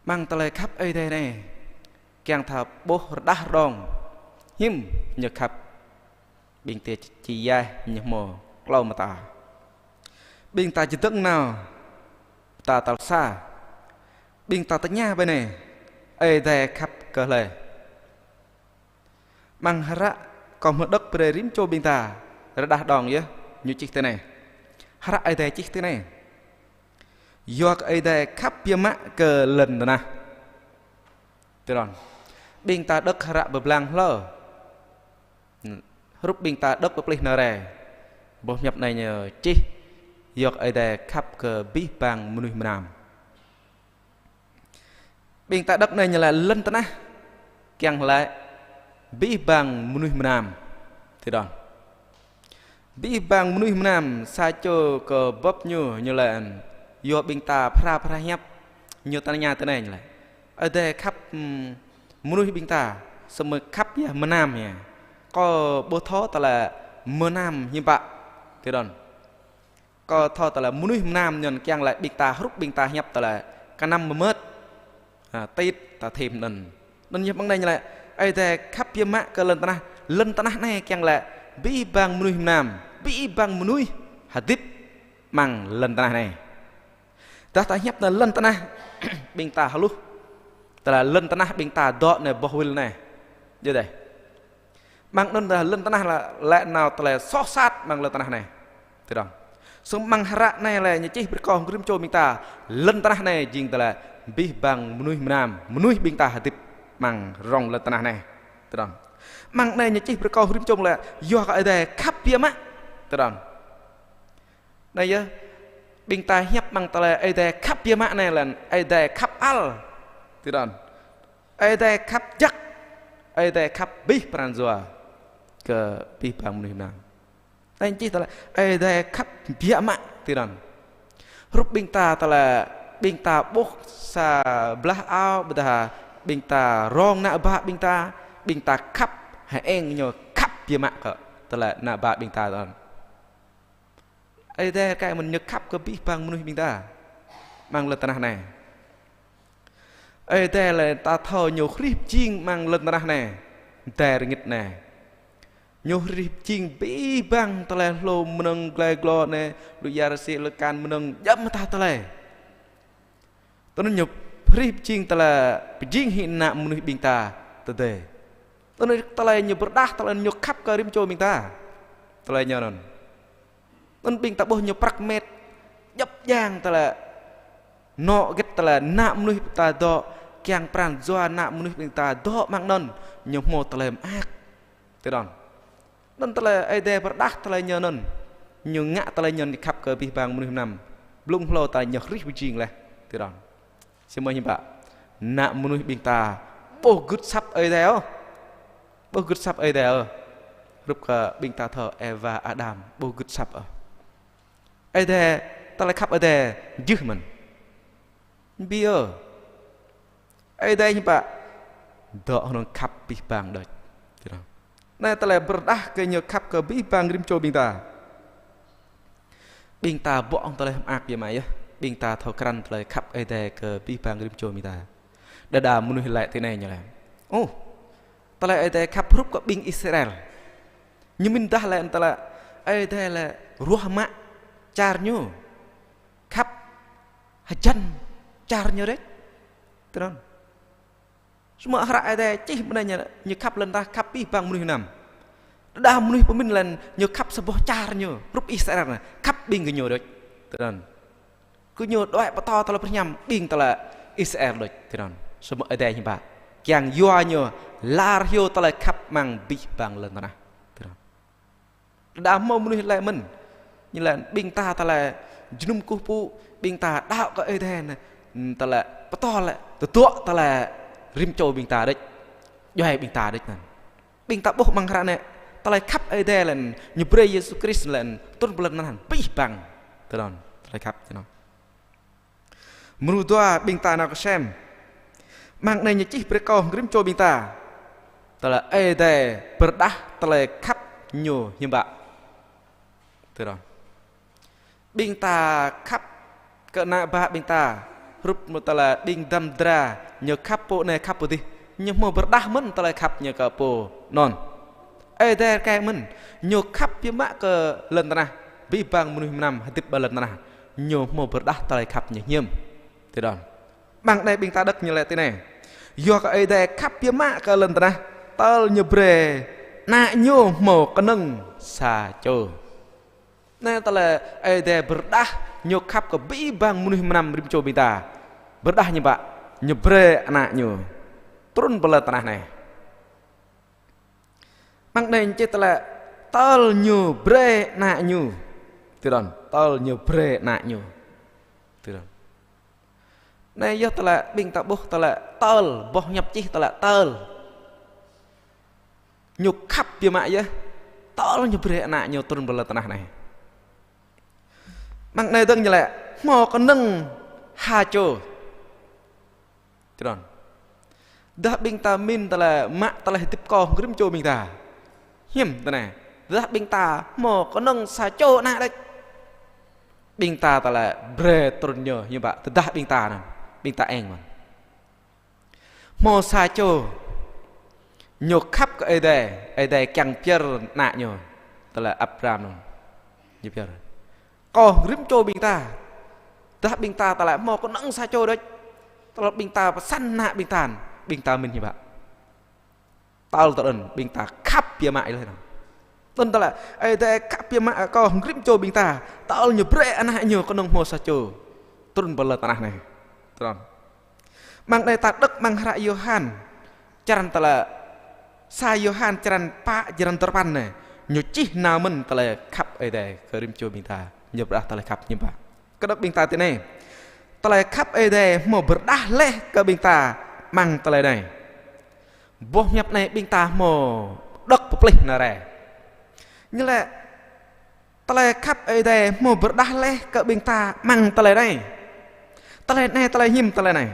Amăng tơlơi khăp Ơi Adai anai, kiăng ta ƀuh rơđah rơđong, hiư̆m Ñu khăp. Ƀing ta či yaih ñu hmâo klâo mơta. Ƀing ta či dơ̆ng nao, ta tal sa. Ƀing ta tơña ƀơi anai, Ơi Adai khăp kơ hlơi? Amăng hră Kơmhơdơ̆k brơi rĭm čô ƀing ta, rơđah đŏng yơh, ñu čih tui anai. Hră Ơi Adai čih tui anai. Yua kơ Ơi Adai khăp biă mă kơ lŏn tơnah. Tui anŭn. Ƀing ta đŏk hră pơblang hlâo. Hrup ƀing ta đŏk pơplih nao rai. Boh hiăp anai ñu čih, yua kơ Ơi Adai khăp kơ abih bang mơnuih mơnam. Ƀing ta đŏk anai ñu laĭ lŏn tơnah, kiăng laĭ abih bang mơnuih mơnam. Tui anŭn. Abih bang mơnuih mơnam sa čô kơ bưp ñu, ñu laĭ, yua ƀing ta phara phara hiăp, ñu tơña tui anai ñu laĭ. Ơi Adai khăp, ưm, mơnuih ƀing ta, samơ̆ khăp yơh mơnam yơh. Kâo ƀu thâo tơlơi mơnam hiư̆m pă. Tui anŭn. Kâo thâo tơlơi mơnuih mơnam anŭn kiăng laĭ ƀing ta hrup ƀing ta hiăp tơlơi kơnăm mơmơt. Ha, tit ta thim anŭn. Anŭn yơh mơ̆ng anai ñu laĭ, Ơi Adai khăp biă mă kơ lŏn tơnah, lŏn tơnah anai kiăng laĭ abih bang mơnuih mơnam, abih bang mơnuih hơdip amăng lŏn tơnah anai. Tơdah ta hiăp anai lŏn tơnah, ƀing ta hluh. Tơlơi lŏn tơnah ƀing ta dŏ anai boh wil anai. Yơh dêh. Amăng anŭn tơlơi lŏn tơnah laĭ, laĭ nao tơlơi soh sat amăng lŏn tơnah anai. Tui anŭn. Samơ̆ amăng hră anai laĭ ñu čih brơi kơ rĭm čô ƀing ta, lŏn tơnah anai jing tơlơi abih bang mơnuih mơnam, mơnuih ƀing ta hơdip amăng rŏng lŏn tơnah anai. Tui anŭn. Amăng anai ñu čih brơi kơ rĭm čô laĭ, yua kơ Ơi Adai khăp biă mă. Tui anŭn. Anai yơh, ƀing ta hiăp amăng tơlơi Ơi Adai khăp biă mă anai laĭ, Ơi Adai khăp ăl. Tui anŭn. Ơi Adai khăp jăk, Ơi Adai khăp abih pran jua kơ abih bang mơnuih mơnam. Anai čih tơlơi Ơi Adai khăp biă mă tui anŭn. Hrup ƀing ta tơlơi, ƀing ta ƀuh sa blah ao, ƀôdah ƀing ta rông ană bă ƀing ta, ƀing ta khăp, hơeng ñu khăp biă mă kơ tơlơi ană bă ƀing ta tui anŭn. Ơi Adai rơkơi mơ̆n ñu khăp kơ abih bang mơnuih ƀing ta amăng lŏn tơnah anai. Ơi Adai lĕ ta thâo ñu hrih pơjing amăng lŏn tơnah anai. Adai rơngit anai. Ñu hrih pơjing abih bang tơlơi hlô mơnơ̆ng glai glô anai, lu ia rơsĭ lơkan mơnơ̆ng djŏp mơta tơlơi. Tui anŭn ñu hrih pơjing tơlơi pơjing hĭ ană mơnuih ƀing ta tơdơi. Tui anŭn tơlơi ñu pơrơđah, tơlơi ñu khăp kơ rĭm čô ƀing ta. Tơlơi ñu anŭn. Anŭn ƀing ta ƀuh ñu prăk met, djŏp djang tơlơi. Nŏ gĕt tơlơi ană mơnuih ƀing ta dŏ, kiăng pran jua ană mơnuih ƀing ta dŏ amăng anŭn, ñu hmâo tơlơi mơak. Tui anŭn. Anŭn tơlơi Ơi Adai pơrơđah tơlơi ñu anŭn. Ñu ngă tơlơi ñu khăp kơ abih bang mơnuih mơnam. Blung hlâo tơlơi ñu hrih pơjing laih. Tui anŭn. Samơ̆ hiư̆m pă. Ană mơnuih ƀing ta ƀu gưt asăp Ơi Adai ôh. Ƀu gưt asăp Ơi Adai ôh. Hrup kơ ƀing ta thâo Êwa Ađam ƀu gưt asăp ôh. Ơi Adai, tơlơi khăp Ơi Adai jưh mơ̆n. Ƀiă. Ơi Adai hiư̆m pă. Dŏ hơnơ̆ng khăp abih bang đôč. Tui anŭn. Anai tơlơi pơrơđah kơ ñu khăp kơ abih bang rĭm čô ƀing ta. Ƀing ta ƀuh ƀơ̆ng tơlơi mơak biă mă yơh. Ƀing ta thâo krăn tơlơi khăp Ơi Adai kơ abih bang rĭm čô ƀing ta. Đơđa mơnuih laĭ tui anai ñu laĭ. Ôh, tơlơi Ơi Adai khăp hrup kơ ƀing Israel. Ñu mĭn dah laĭ tơlơi Ơi Adai laĭ ruah mă čar ñu. Khăp hơjăn čar ñu đôč. Tui anŭn. Samơ̆ hră Ơi Adai čih ƀơi anai ñu, ñu khăp lŏn tơnah khăp abih bang mơnuih mơnam. Đơđa mơnuih pơmĭn laĭ ñu khăp sa boh čar ñu, hrup Israel anai, khăp ƀing gơñu đôč. Tui anŭn. Gơñu đuaĭ pơtô tơlơi pơhrăm ƀing tơlơi Israel đôč. Tui anŭn. Samơ̆ Ơi Adai hiư̆m pă. Kiăng yua ñu lar hyu tơlơi khăp amăng abih bang lŏn tơnah. Tui anŭn. Đơđa hmâo mơnuih laĭ mơ̆n. Ñu laĭ ƀing ta tơlơi jơnum kơkuh pơpŭ, ƀing ta đaŏ kơ Ơi Adai anai, tơlơi pơtô laĭ, tơdŏ tơlơi rĭm čô ƀing ta đôč. Djuai ƀing ta đôč anŭn. Ƀing ta ƀuh amăng hră anai, tơlơi khăp Ơi Adai laĭ, ñu brơi Yêsu Krist laĭ, trŭn pơ lŏn tơnah, abih bang. Tui anŭn, tơlơi khăp, tui anŭn. Mrô dua ƀing ta nao kơ Sem. Amăng anai ñu čih brơi kơ rĭm čô ƀing ta. Tơlơi Ơi Adai pơrơđah tơlơi khăp ñu hiư̆m pă. Tui anŭn. Ƀing ta khăp kơ ană bă ƀing ta. Hrup mơ̆ tơlơi ƀing dăm dra ñu khăp pô anai khăp pô adih. Ñu hmâo pơrơđah mơ̆n tơlơi khăp ñu kơ pô anŭn. Ơi Adai kơ mơ̆n, ñu khăp biă mă kơ lŏn tơnah, abih bang mơnuih mơnam hơdip ƀơi lŏn tơnah, ñu hmâo pơrơđah tơlơi khăp ñu hiam. Tui anŭn. Mơ̆ng anai ƀing ta đŏk ñu laĭ tui anai. Yua kơ Ơi Adai khăp biă mă kơ lŏn tơnah, tơl ñu brơi Ană ñu hmâo kơnơ̆ng sa čô. Anai tơlơi Ơi Adai pơrơđah ñu khăp kơ abih bang mơnuih mơnam rĭm čô ƀing ta. Pơrơđah ñu bă, ñu brơi Ană ñu trŭn pơ lŏn tơnah anai. Mơ̆ng anai čih tơlơi tơl ñu brơi Ană ñu. Tui anŭn, tơl ñu brơi Ană ñu. Tui anŭn. Anai yơh tơlơi ƀing ta ƀuh tơlơi tơl, boh hiăp čih tơlơi tơl. Ñu khăp biă mă yơh, tơl ñu brơi Ană ñu trŭn pơ lŏn tơnah anai. Mơ̆ng anai dơ̆ng ñu laĭ, hmâo kơnơ̆ng ha čô. Tui anŭn. Dah ƀing ta mĭn tơlơi mă tơlơi hơdip kơ rĭm čô ƀing ta. Hiam tui anai. Dah ƀing ta hmâo kơnơ̆ng sa čô ană đôč. Ƀing ta tơlơi brơi trŭn ñu, hiam bă, tơdah ƀing ta anŭn. Ƀing ta eng mơ̆n. Hmâo sa čô. Ñu khăp kơ Ơi Adai, Ơi Adai kiăng pơyơr Ană ñu. Tơlơi Abraham anŭn. Ñu pơyơr. Kơ rĭm čô ƀing ta. Dah ƀing ta tơlơi hmâo kơnơ̆ng sa čô đôč. Tơl ƀing ta pơsăn ană ƀing ta, ƀing ta mĭn hiam bă. Tơl tui anŭn ƀing ta khăp biă mă laih anŭn. Anŭn tơlơi Ơi Adai khăp biă mă kơ rĭm čô ƀing ta. Tơl ñu brơi Ană ñu kơnơ̆ng hmâo sa čô. Trŭn pơ lŏn tơnah anai. Tui anŭn. Mơ̆ng anai ta đŏk mơ̆ng hră Yôhan. Črăn tơlơi sa Yôhan črăn pă črăn duapăn anai. Ñu čih nao mơ̆n tơlơi khăp Ơi Adai kơ rĭm čô ƀing ta. Ñu pơrơđah tơlơi khăp ñu bă. Kơ đŏk ƀing ta tui anai. Tơlơi khăp Ơi Adai hmâo pơrơđah laih kơ ƀing ta mơ̆ng tơlơi anai. Boh hiăp anai ƀing ta hmâo đŏk pơplih nao rai. Ñu laĭ tơlơi khăp Ơi Adai hmâo pơrơđah laih kơ ƀing ta mơ̆ng tơlơi anai. Tơlơi anai, tơlơi hiam tơlơi anai.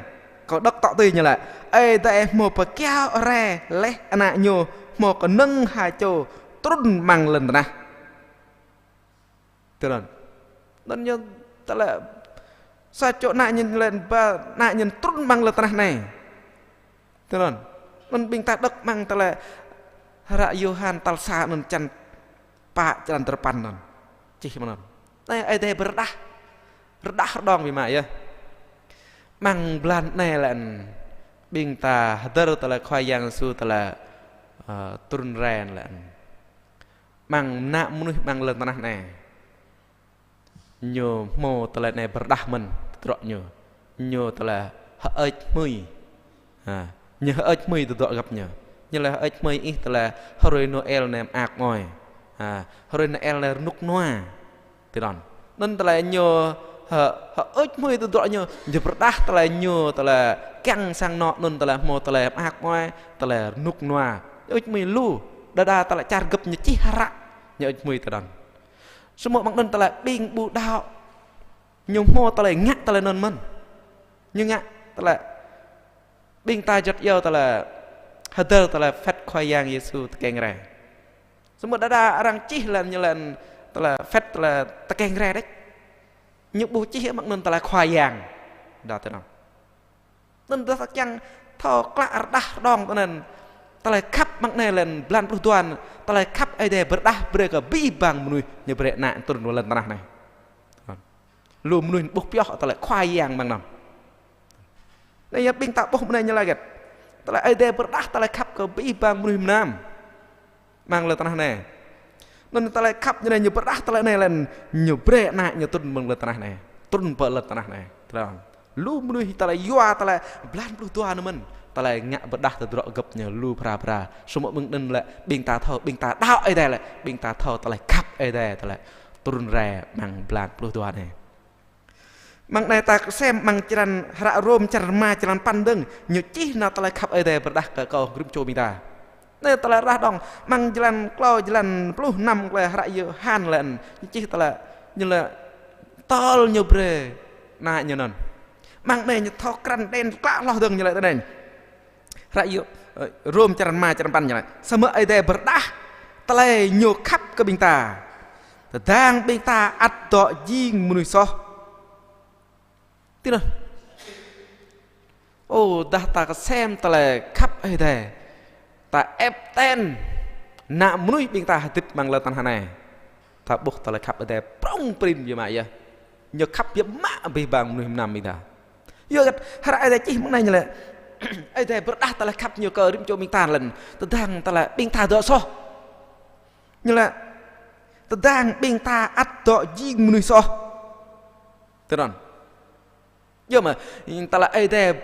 Kâo đŏk tŏ tui ñu laĭ. Ơi Adai hmâo pơkiaŏ rai laih Ană ñu hmâo kơnơ̆ng ha čô trŭn mơ̆ng lŏn tơnah. Tui anŭn. Anŭn ñu tơlơi sa čô Ană ñu lĕ ba Ană ñu trŭn mơ̆ng lŏn tơnah anai. Tui anŭn. Anŭn ƀing ta đŏk mơ̆ng tơlơi hră Yôhan tal sa anŭn črăn pă črăn duapăn anŭn. Čih mơ̆n anŭn. Anai Ơi Adai pơrơđah. Rơđah rơđông biă mă yơh. Mơ̆ng blan anai lĕ ƀing ta hơdơr tơlơi Khua Yang Yêsu tơlơi, ơ, trŭn rai lĕ. Mơ̆ng ană mơnuih mơ̆ng lŏn tơnah anai. Ñu hmâo tơlơi anai pơrơđah mơ̆n tơdruă ñu. Ñu tơlơi hơơč hmưi. Ha, ñu hơơč hmưi tơdruă gơ̆p ñu. Ñu laĭ hơơč hmưi ih tơlơi hrơi Noel anai mơak mơai. Ha, hrơi Noel anai rơnŭk rơnua. Tui anŭn. Anŭn tơlơi ñu hơ-, hơơč hmưi tơdruă ñu, ñu pơrơđah tơlơi ñu tơlơi kiăng sang anŏ anŭn tơlơi hmâo tơlơi mơak mơai, tơlơi rơnŭk rơnua. Ñu hơơč hmưi lu, đơđa tơlơi čar gơ̆p ñu čih hră, ñu hơơč hmưi tui anŭn. Samơ̆ mơ̆ng anŭn tơlơi ƀing ƀu đaŏ, ñu hmâo tơlơi ngă tơlơi anŭn mơ̆n. Ñu ngă tơlơi ƀing ta juăt iâu tơlơi hơdơr tơlơi phĕt Khua Yang Yêsu tơkeng rai. Samơ̆ đơđa arăng čih lĕ ñu lĕ tơlơi phĕt tơlơi tơkeng rai đôč. Ñu ƀu čih mơ̆ng anŭn tơlơi Khua Yang. Đa tui anŭn. Anŭn tơdah ta kiăng thâo klă rơđah rơđông tui anŭn. Tơlơi khăp mơ̆ng anai lĕ blan pluh dua, tơlơi khăp Ơi Adai pơrơđah brơi kơ abih bang mơnuih ñu brơi Ană trŭn pơ lŏn tơnah anai. Lu mơnuih ƀuh pioh tơlơi Khua Yang mơ̆ng anŭn. Anai yơh ƀing ta ƀuh mơ̆ng anai ñu laĭ hơget. Tơlơi Ơi Adai pơrơđah tơlơi khăp kơ abih bang mơnuih mơnam. Mơ̆ng lŏn tơnah anai. Anŭn tơlơi khăp ñu anai ñu pơrơđah tơlơi anai lĕ ñu brơi Ană ñu trŭn mơ̆ng lŏn tơnah anai. Trŭn pơ lŏn tơnah anai. Tơdang lu mơnuih tơlơi yua tơlơi blan pluh dua anŭn mơ̆n. Tơlơi ngă pơrơđah tơdruă gơ̆p ñu lu phara phara. Samơ̆ mơ̆ng anŭn lĕ ƀing ta thâo, ƀing ta đaŏ Ơi Adai lĕ, ƀing ta thâo tơlơi khăp Ơi Adai tơlơi trŭn rai mơ̆ng blan pluh dua anai. Mơ̆ng anai ta kơsem mơ̆ng črăn hră Rôm črăn rơma črăn păn dơ̆ng, ñu čih nao tơlơi khăp Ơi Adai pơrơđah kơ kâo rĭm čô ƀing ta. Anai tơlơi rơđah rơđông, mơ̆ng jơlan klâo jơlan pluh năm tơlơi hră Yôhan lĕ, ñu čih tơlơi, ñu laĭ tơl ñu brơi Ană ñu anŭn. Mơ̆ng anai ñu thâo krăn đen klă hloh dơ̆ng ñu laĭ tui anai. Hră Yô-, ơ, Rôm črăn rơma črăn păn ñu laĭ. Samơ̆ Ơi Adai pơrơđah tơlơi ñu khăp kơ ƀing ta. Tơdang ƀing ta ăt dŏ jing mơnuih soh. Tui anŭn. Ơ, dah ta kơsem tơlơi khăp Ơi Adai. Ta ĕp ten. Ană mơnuih ƀing ta hơdip amăng lŏn tơnah anai. Ta ƀuh tơlơi khăp Ơi Adai prŏng prin biă mă yơh. Ñu khăp biă mă abih bang mơnuih mơnam ƀing ta. Yua kơ hră Ơi Adai čih mơ̆ng anai ñu lĕ. Ơi Adai pơrơđah tơlơi khăp ñu kơ rĭm čô ƀing ta lĕ. Tơdang tơlơi ƀing ta dŏ soh. Ñu lĕ. Tơdang ƀing ta ăt dŏ jing mơnuih soh. Tui anŭn. Yơh mơ̆, tơlơi Ơi Adai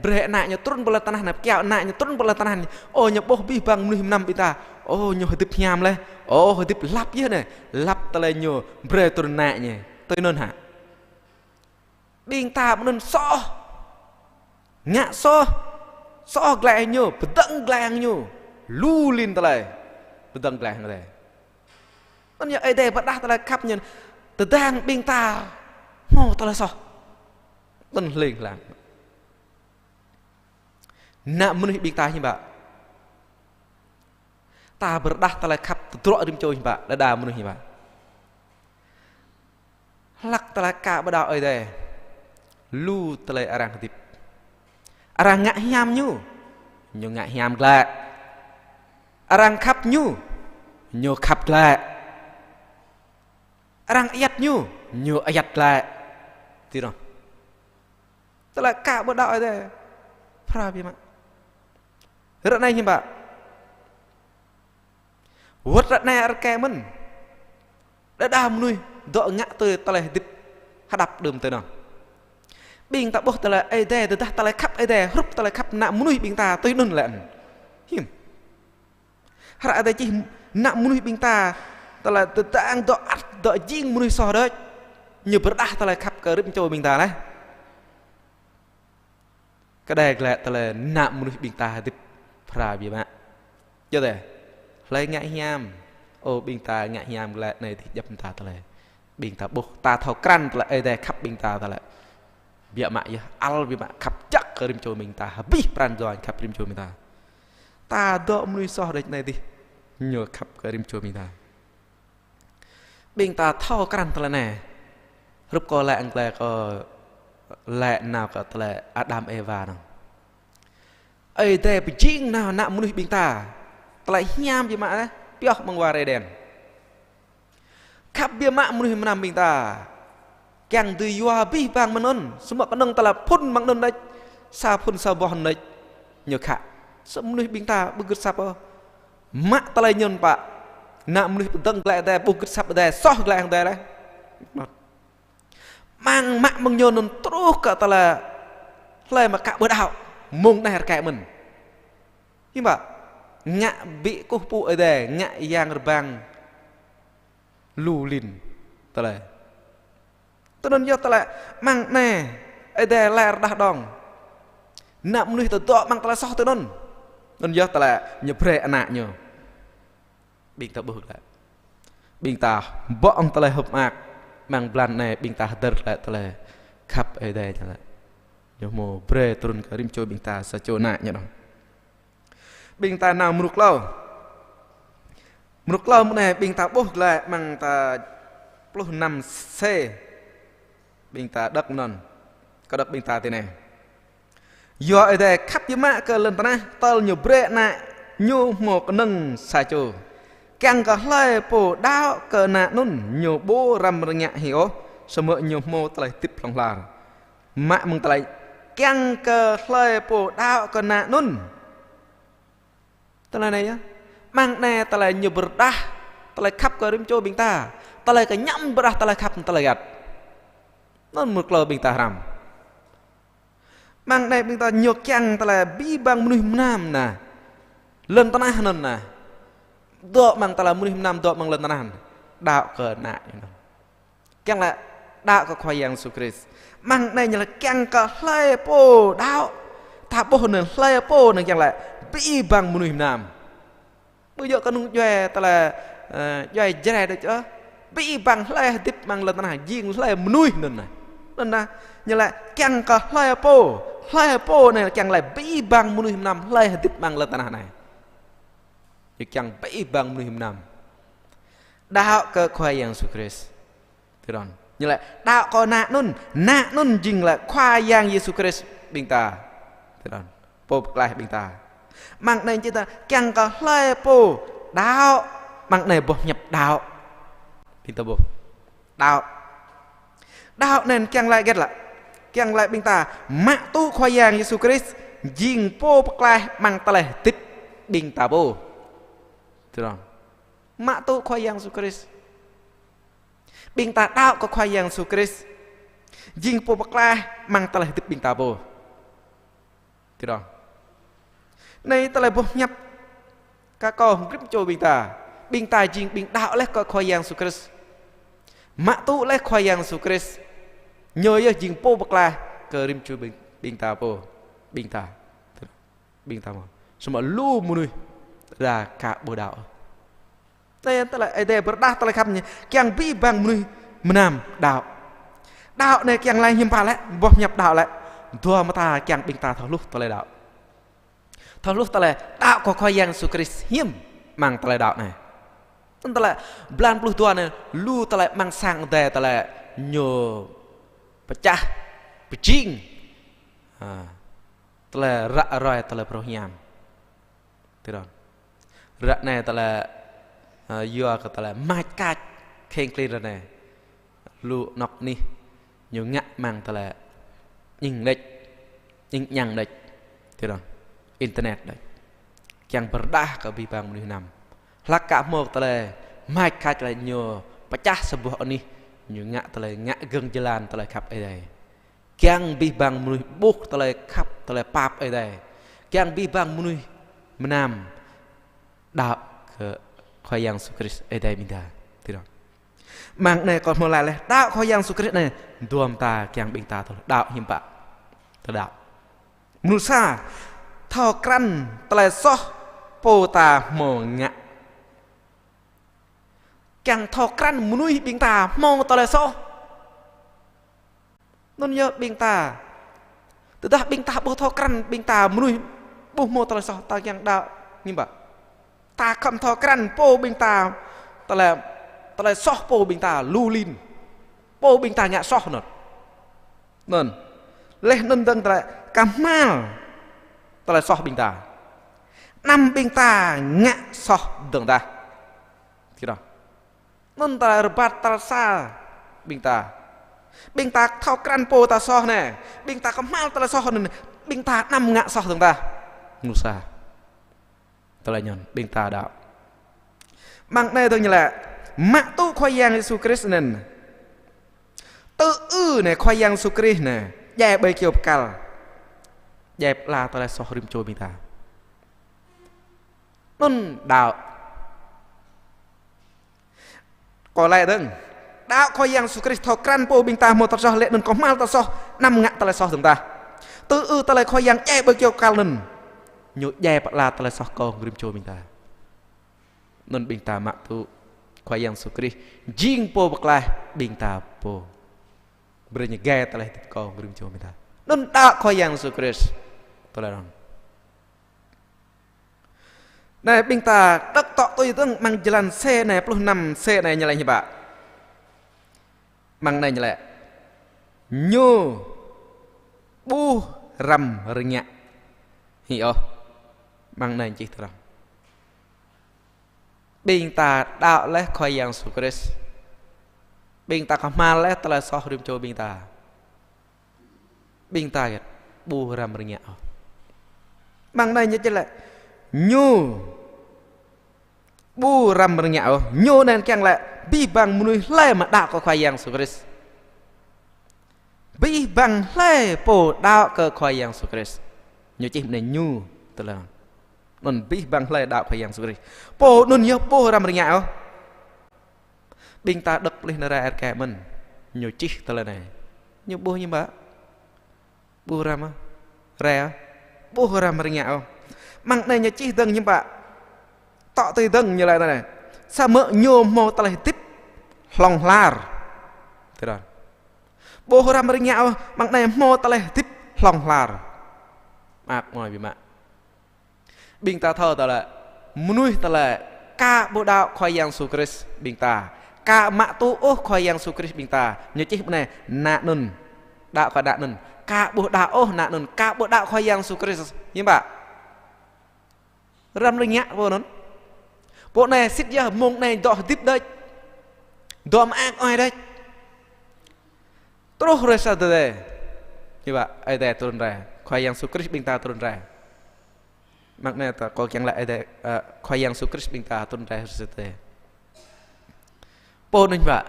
brơi ană ñu trŭn pơ lŏn tơnah anai, pơkiaŏ ană ñu trŭn pơ lŏn tơnah anai. Ơ, ñu ƀuh abih bang mơnuih mơnam ƀing ta. Ơ, ñu hơdip hiam laih. Ơ, hơdip lăp yơh anai. Lăp tơlơi ñu brơi trŭn ană ñu. Tui anŭn hă. Ƀing ta mơnŭn soh. Ngă soh. Soh glaĭ ñu, pơdơ̆ng glaĭ ñu. Lu lin tơlơi. Pơdơ̆ng glaĭ hăng tơlơi. Anŭn yơh Ơi Adai pơrơđah tơlơi khăp ñu. Tơdang ƀing ta hmâo tơlơi soh. Anŭn hling hlang. Ană mơnuih ƀing ta hiư̆m pă. Ta pơrơđah tơlơi khăp tơdruă rĭm čô hiư̆m pă, đơđa mơnuih hiư̆m pă. Hlăk tơlơi kơ pơđao Ơi Adai. Lu tơlơi arăng hơdip. Arăng ngă hiam ñu. Ñu ngă hiam glaĭ. Arăng khăp ñu. Ñu khăp glaĭ. Arăng ayăt ñu. Ñu ayăt glaĭ. Tui anŭn. Tơlơi kơ pơđao Ơi Adai. Phara biă mă. Ră anai hiư̆m pă. Wơ̆t ră anai rơkơi mơ̆n. Đơđa mơnuih dŏ ngă tui tơlơi hơdip hơđăp đưm tui anŭn. Ƀing ta ƀuh tơlơi Ơi Adai, tơdah tơlơi khăp Ơi Adai, hrup tơlơi khăp ană mơnuih ƀing ta tui anŭn lĕ. Hiư̆m. Hră Ơi Adai čih ană mơnuih ƀing ta, tơlơi tơdang dŏ ăt, dŏ jing mơnuih soh đôč. Ñu pơrơđah tơlơi khăp kơ rĭm čô ƀing ta laih. Kơđai glaĭ tơlơi ană mơnuih ƀing ta hơdip phara biă mă. Yơh tơlơi. Hlơi ngă hiam. Ơ ƀing ta ngă hiam glaĭ anai dih djŏp mơta tơlơi. Ƀing ta ƀuh ta thâo krăn tơlơi Ơi Adai khăp ƀing ta tơlơi. Biă mă yơh ăl biă mă khăp jăk kơ rĭm čô ƀing ta. Abih pran jua khăp rĭm čô ƀing ta. Ta dŏ mơnuih soh đôč anai dih. Ñu khăp kơ rĭm čô ƀing ta. Ƀing ta thâo krăn tơlơi anai. Hrup kâo laĭ hăng tơlơi kâo laĭ nao kơ tơlơi Adam Êwa anŭn. Ơi Adai pơjing nao ană mơnuih ƀing ta. Tơlơi hiam biă mă anai, pioh amăng war Êđen. Khăp biă mă mơnuih mơnam ƀing ta. Kiăng dưi yua abih bang mơ̆ng anŭn, samơ̆ kơnơ̆ng tơlơi phŭn mơ̆ng anŭn đôč. Sa phŭn sa boh anŭn đôč. Ñu khă. Samơ̆ mơnuih ƀing ta ƀu gưt asăp ôh. Mă tơlơi ñu pă. Ană mơnuih pơdơ̆ng glaĭ Ơi Adai, ƀu gưt asăp Ơi Adai, soh glaĭ hăng Ơi Adai laih. Amăng mă mơ̆ng ñu anŭn truh kơ tơlơi hlơi mă kơ pơđao. Mơ̆ng anai rơkơi mơ̆n. Hiư̆m pă. Ngă ƀu kơkuh pơpŭ Ơi Adai, ngă yang rơbang. Lu lin. Tơlơi. Tui anŭn yơh tơlơi amăng anai Ơi Adai laĭ rơđah đŏng. Ană mơnuih ta dŏ amăng tơlơi soh tui anŭn. Anŭn yơh tơlơi ñu brơi ană ñu. Ƀing ta ƀuh glaĭ. Ƀing ta ƀuh tơlơi hơ̆k mơak. Amăng blan anai ƀing ta hơdơr glaĭ tơlơi khăp Ơi Adai ñu laĭ. Ñu hmâo brơi trŭn kơ rĭm čô ƀing ta sa čô ană ñu đŏng. Ƀing ta nao mrô klâo. Mrô klâo mơ̆ng anai ƀing ta ƀuh glaĭ amăng ta pluh năm C. Ƀing ta đŏk anŭn. Kâo đŏk ƀing ta tui anai. Yua Ơi Adai khăp biă mă kơ lŏn tơnah, tơl ñu brơi ană ñu hmâo kơnơ̆ng sa čô. Kiăng kơ hlơi pô đaŏ kơ ană anŭn ñu ƀu răm rơngiă hĭ ôh, samơ̆ ñu hmâo tơlơi hơdip hlŏng lar. Mă mơ̆ng tơlơi kiăng kơ hlơi pô đaŏ kơ ană anŭn. Tơlơi anai yơh. Amăng anai tơlơi ñu pơrơđah, tơlơi khăp kơ rĭm čô ƀing ta. Tơlơi kơñăm pơrơđah tơlơi khăp tơlơi ayăt. Anŭn mrô klâo ƀing ta hrăm. Amăng anai ƀing ta ñu kiăng tơlơi abih bang mơnuih mơnam anai. Lŏn tơnah anŭn anai. Dŏ amăng tơlơi mơnuih mơnam dŏ amăng lŏn tơnah anai. Đaŏ kơ ană ñu anŭn. Kiăng laĭ đaŏ kơ Khua Yang Yêsu Krist. Amăng anai ñu laĭ kiăng kơ hlơi pô đaŏ. Ta ƀuh anŭn hlơi pô anŭn kiăng laĭ abih bang mơnuih mơnam. Ƀu djơ̆ kơnơ̆ng djuai tơlơi, ơ, djuai Jrai đôč ôh. Abih bang hlơi hơdip amăng lŏn tơnah jing hlơi mơnuih anŭn anai. Anŭn anai ñu laĭ kiăng kơ hlơi pô. Hlơi pô anai kiăng laĭ abih bang mơnuih mơnam hlơi hơdip amăng lŏn tơnah anai. Ñu kiăng abih bang mơnuih mơnam. Đaŏ kơ Khua Yang Yêsu Krist. Tui anŭn. Ñu laĭ đaŏ kơ ană anŭn, ană anŭn jing laĭ Khua Yang Yêsu Krist ƀing ta. Tui anŭn. Pô pơklaih ƀing ta. Amăng anai čih ta kiăng kơ hlơi pô Đaŏ, mơ̆ng anai boh hiăp đaŏ. Ƀing ta ƀuh. Đaŏ. Đaŏ anai kiăng laĭ hơget lĕ? Kiăng laĭ ƀing ta mă tŭ Khua Yang Yêsu Krist jing Pô Pơklaih amăng tơlơi hơdip ƀing ta pô. Tui anŭn. Mă tŭ Khua Yang Yêsu Krist. Ƀing ta đaŏ kơ Khua Yang Yêsu Krist jing Pô Pơklaih amăng tơlơi hơdip ƀing ta pô. Tui anŭn. Anai tơlơi boh hiăp kơ kâo hăng rĭm čô ƀing ta. Ƀing ta jing ƀing đaŏ laih kơ Khua Yang Yêsu Krist. Mă tŭ laih Khua Yang Yêsu Krist. Ñu yơh jing Pô Pơklaih kơ rĭm čô ƀing, ƀing ta pô. Ƀing ta. Ƀing ta mơ̆n. Samơ̆ lu mơnuih đa ka ƀu đaŏ. Anai tơlơi Ơi Adai pơrơđah tơlơi khăp ñu kiăng abih bang mơnuih mơnam đaŏ. Đaŏ anai kiăng laĭ hiư̆m pă lĕ, boh hiăp đaŏ lĕ. Dua mơta kiăng ƀing ta thâo hluh tơlơi đaŏ. Thâo hluh tơlơi đaŏ kơ Khua Yang Yêsu Krist hiư̆m amăng tơlơi đaŏ anai. Tơlơi blan pluh dua anai, lu tơlơi amăng sang Ơi Adai tơlơi ñu pơčah, pơjing. Ha. Tơlơi ră ruai tơlơi phrâo hiam. Tui anŭn. Ră anai tơlơi, ơ, yua kơ tơlơi mač kač kheng klin ră anai. Lu anŏ anih ñu ngă amăng tơlơi ñing đĕč, ñing ñăng đĕč. Tui anŭn. Internet đĕč. Kiăng pơrơđah kơ abih bang mơnuih mơnam. Hlak kơ hmâo tơlơi mač kač lĕ ñu pơčah sa boh anih ñu ngă tơlơi ngă gơ̆ng jơlan tơlơi khăp Ơi Adai. Kiăng abih bang mơnuih ƀuh tơlơi khăp, tơlơi pap Ơi Adai. Kiăng abih bang mơnuih mơnam đaŏ kơ Khua Yang Yêsu Krist Ơi Adai ƀing ta. Tui anŭn. Amăng anai kâo hmâo laĭ laih, đaŏ Khua Yang Yêsu Krist anai, dua mơta kiăng ƀing ta thâo đaŏ hiư̆m pă. Tơlơi đaŏ. Mơnuih sa, thâo krăn tơlơi soh pô ta hmâo ngă. Kiăng thâo krăn mơnuih ƀing ta hmâo tơlơi soh. Anŭn yơh ƀing ta. Tơdah ƀing ta ƀu thâo krăn ƀing ta mơnuih ƀu hmâo tơlơi soh ta kiăng đaŏ hiư̆m pă. Ta khŏm thâo krăn pô ƀing ta tơlơi, tơlơi soh pô ƀing ta lu lin. Pô ƀing ta ngă soh anŭn. Anŭn. Laih anŭn dơ̆ng tơlơi kơhma̱l tơlơi soh ƀing ta. Anăm ƀing ta ngă soh dơ̆ng tah. Tui anŭn. Anŭn tơlơi rơbat tơlơi sa ƀing ta. Ƀing ta thâo krăn pô ta soh anai. Ƀing ta kơhma̱l tơlơi soh anŭn. Ƀing ta anăm ngă soh dơ̆ng tah. Mơnuih sa. Tơlơi anŭn ƀing ta đaŏ. Amăng anai dơ̆ng ñu laĭ. Mă tŭ Khua Yang Yêsu Krist anŭn. Tŭ ư anai Khua Yang Yêsu Krist anai. Djai ƀơi kơyâo bơkal. Djai pơala tơlơi soh rĭm čô ƀing ta. Anŭn đaŏ. Kâo laĭ dơ̆ng. Đaŏ Khua Yang Yêsu Krist thâo krăn pô ƀing ta hmâo tơlơi soh laih anŭn kơhma̱l tơlơi soh, anăm ngă tơlơi soh dơ̆ng tah. Tŭ ư tơlơi Khua Yang djai ƀơi kơyâo bơkal anŭn. Ñu djai pơala tơlơi soh kâo hăng rĭm čô ƀing ta. Anŭn ƀing ta mă tŭ Khua Yang Yêsu Krist jing Pô Pơklaih ƀing ta pô. Brơi ñu gai tơlơi hơdip kâo hăng rĭm čô ƀing ta. Anŭn đaŏ Khua Yang Yêsu Krist. Tơlơi anŭn. Anai ƀing ta đŏk tŏ tui dơ̆ng amăng jơlan C anai, pluh năm C anai ñu laĭ hiư̆m pă. Amăng anai ñu laĭ. Ñu ƀu răm rơngiă. Hĭ ôh. Amăng anai čih tơrang. Ƀing ta đaŏ laih Khua Yang Yêsu Krist. Ƀing ta kơhma̱l laih tơlơi soh rĭm čô ƀing ta. Ƀing ta hơget ƀu răm rơngiă ôh. Amăng anai ñu čih laĭ. Ñu ƀu răm rơngiă ôh. Ñu anŭn kiăng laĭ abih bang mơnuih hlơi mơ̆ đaŏ kơ Khua Yang Yêsu Krist. Abih bang hlơi pô đaŏ kơ Khua Yang Yêsu Krist. Ñu čih mơ̆n ñu tơlơi. Anŭn abih bang hlơi đaŏ Khua Yang Yêsu Krist. Pô anŭn yơh ƀu răm rơngiă ôh. Ƀing ta đŏk plih nơrai rơkơi mơ̆n. Ñu čih tơlơi anai. Ñu ƀuh hiư̆m pă. Ƀu răm ôh. Rai ôh. Ƀu răm rơngiă ôh. Amăng anai ñu čih dơ̆ng hiư̆m pă. Tŏ tui dơ̆ng ñu laĭ tui anai. Samơ̆ ñu hmâo tơlơi hơdip hlŏng lar. Tui anŭn. Ƀu răm rơngiă ôh. Amăng anai hmâo tơlơi hơdip hlŏng lar. Mơak mơ̆ biă mă. Ƀing ta thâo tơlơi, mơnuih tơlơi, ka ƀu đaŏ Khua Yang Yêsu Krist ƀing ta. Ka mă tŭ ôh Khua Yang Yêsu Krist ƀing ta. Ñu čih mơ̆n anai, ană anŭn. Đaŏ kơ ană anŭn. Ka ƀu đaŏ ôh ană anŭn. Ka ƀu đaŏ Khua Yang Yêsu Krist. Hiư̆m pă. Răm rơngiă pô anŭn. Pô anai sĭt yơh mơ̆ng anai dŏ hơdip đôč. Dŏ mơak ơi đôč. Truh rai sa tơdơi. Hiư̆m pă, Ơi Adai trŭn rai. Khua Yang Yêsu Krist ƀing ta trŭn rai. Mơ̆ng anai ta kâo kiăng laĭ Ơi Adai, ơ, Khua Yang Yêsu Krist ƀing ta trŭn rai sa tơdơi. Pô anŭn hiư̆m pă,